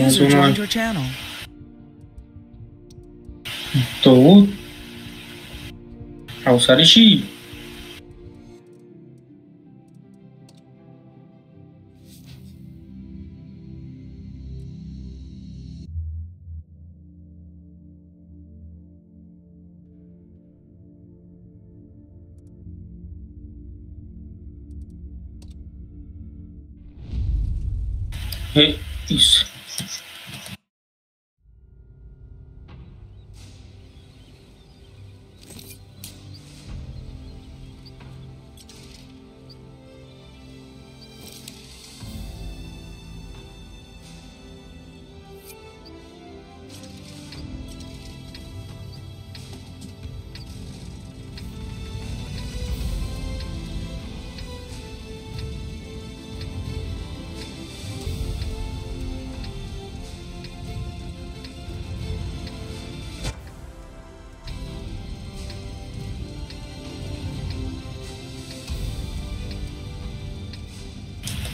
User joined your channel. Довуд. Ҳавсариши. Isso.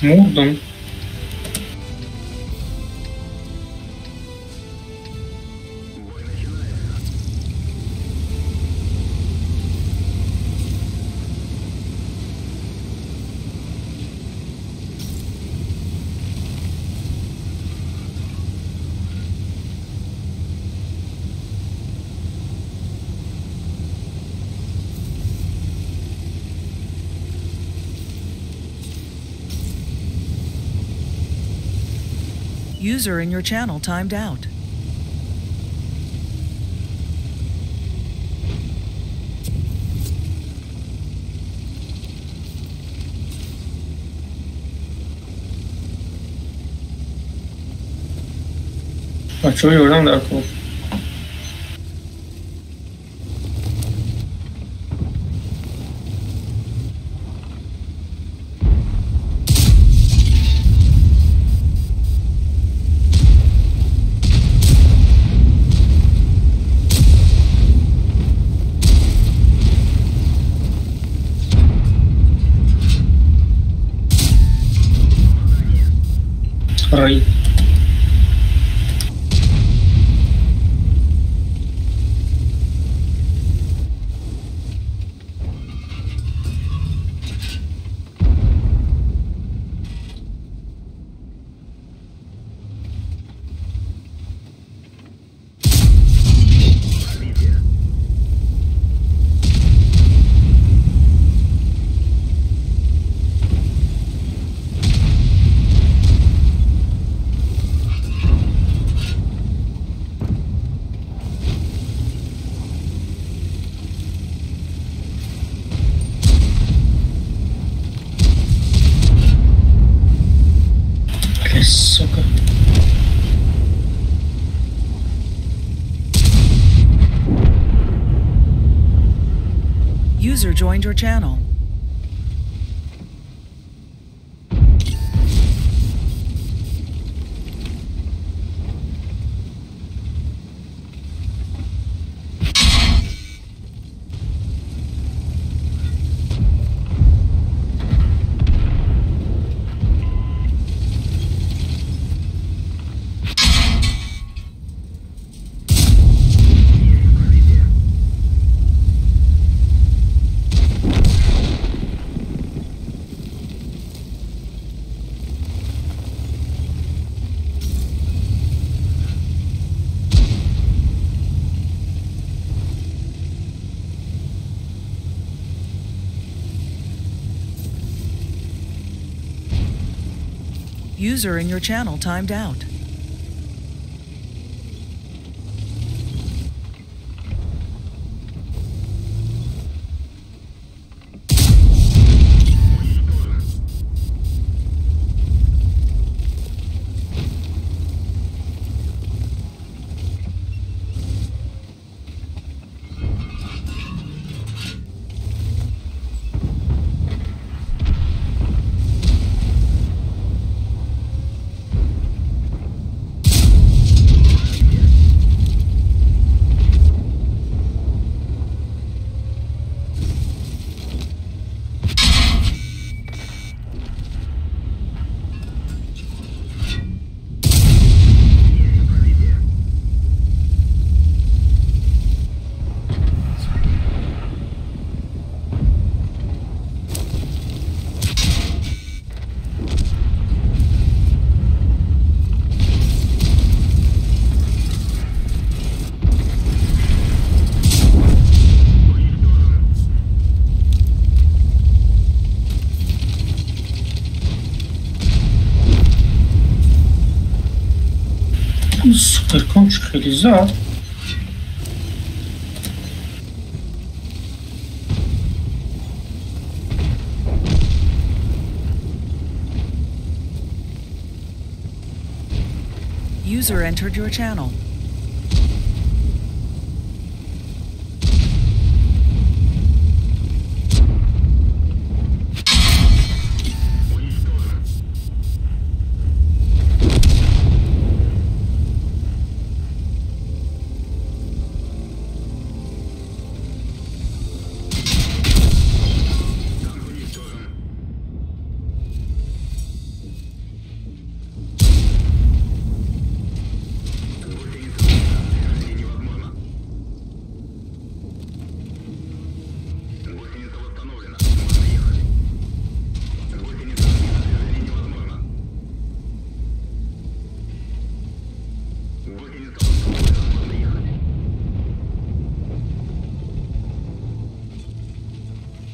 Мурдом. User in your channel timed out. Бачаҳо ёрдам дар кор. Рай. Сука. User joined your channel. User in your channel timed out. Супер хеле зад. User entered your channel.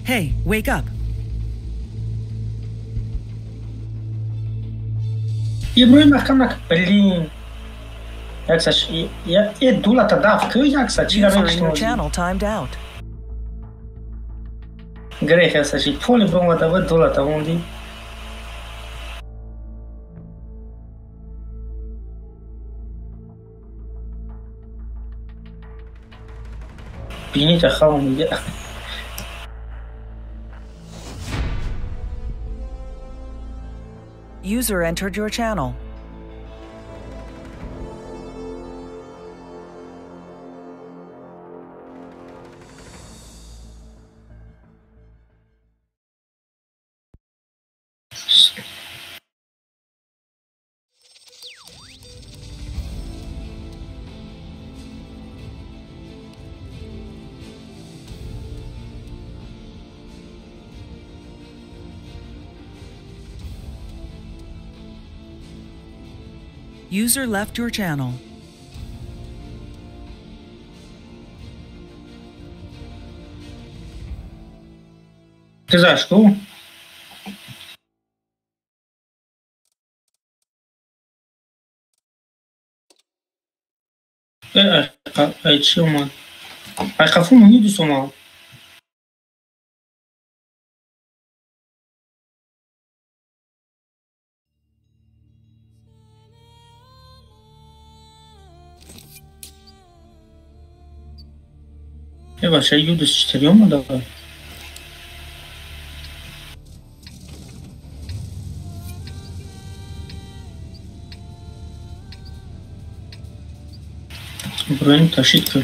Hey, wake up. Блин. User in your channel timed out. Бинит ахавам дига. User entered your channel. User left your channel. Гузашт ку? Ай чӣ омад? Ай қафо Юдус омад. Э бача Юдус читари омада? Броню тащит ка.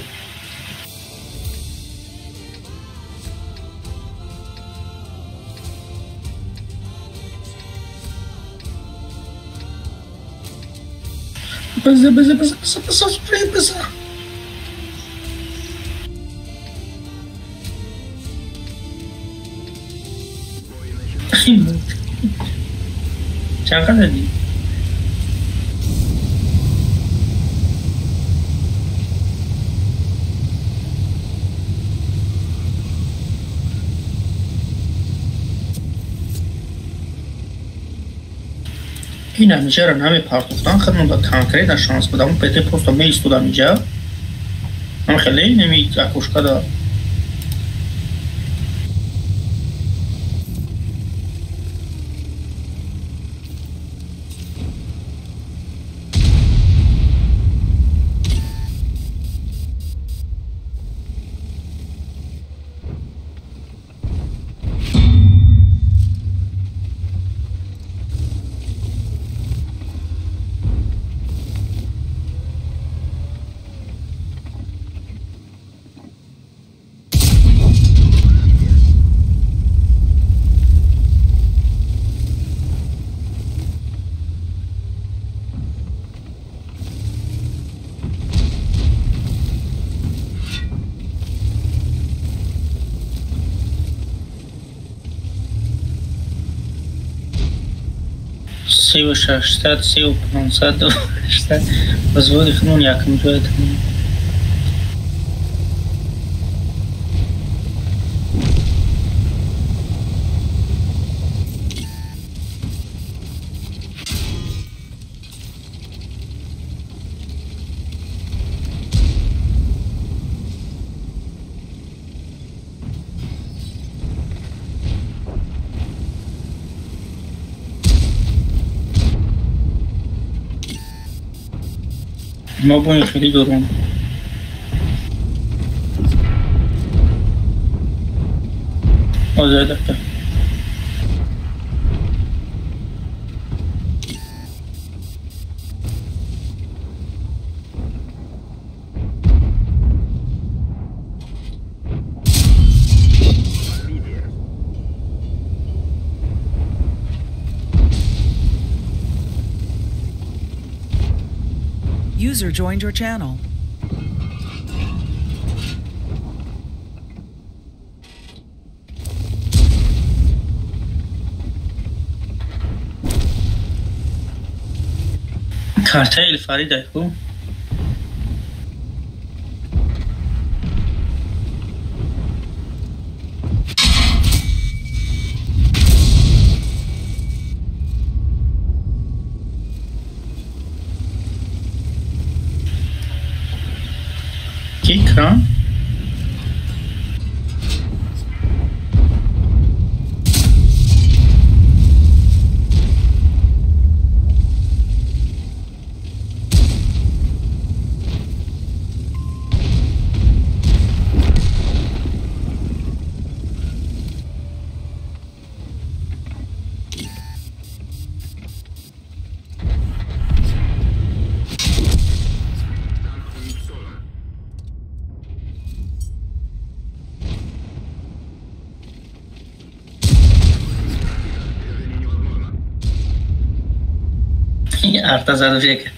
База, база, база, база, база, база. Чанд задӣ? Ин ҳамиҷаро намепартофтан, худмон ба конкретно шанс будам. ПТ просто меистодам иҷа. Ҳам хеле неми окошкада. Сиву шашсад, сиву пансад, шашсад. Возводи хнун якм ҷоят. Мо бо ин хеле дорум. Озода дақиқа. User joined your channel. Картаи Фарида ку? Экран. Арта заду шек.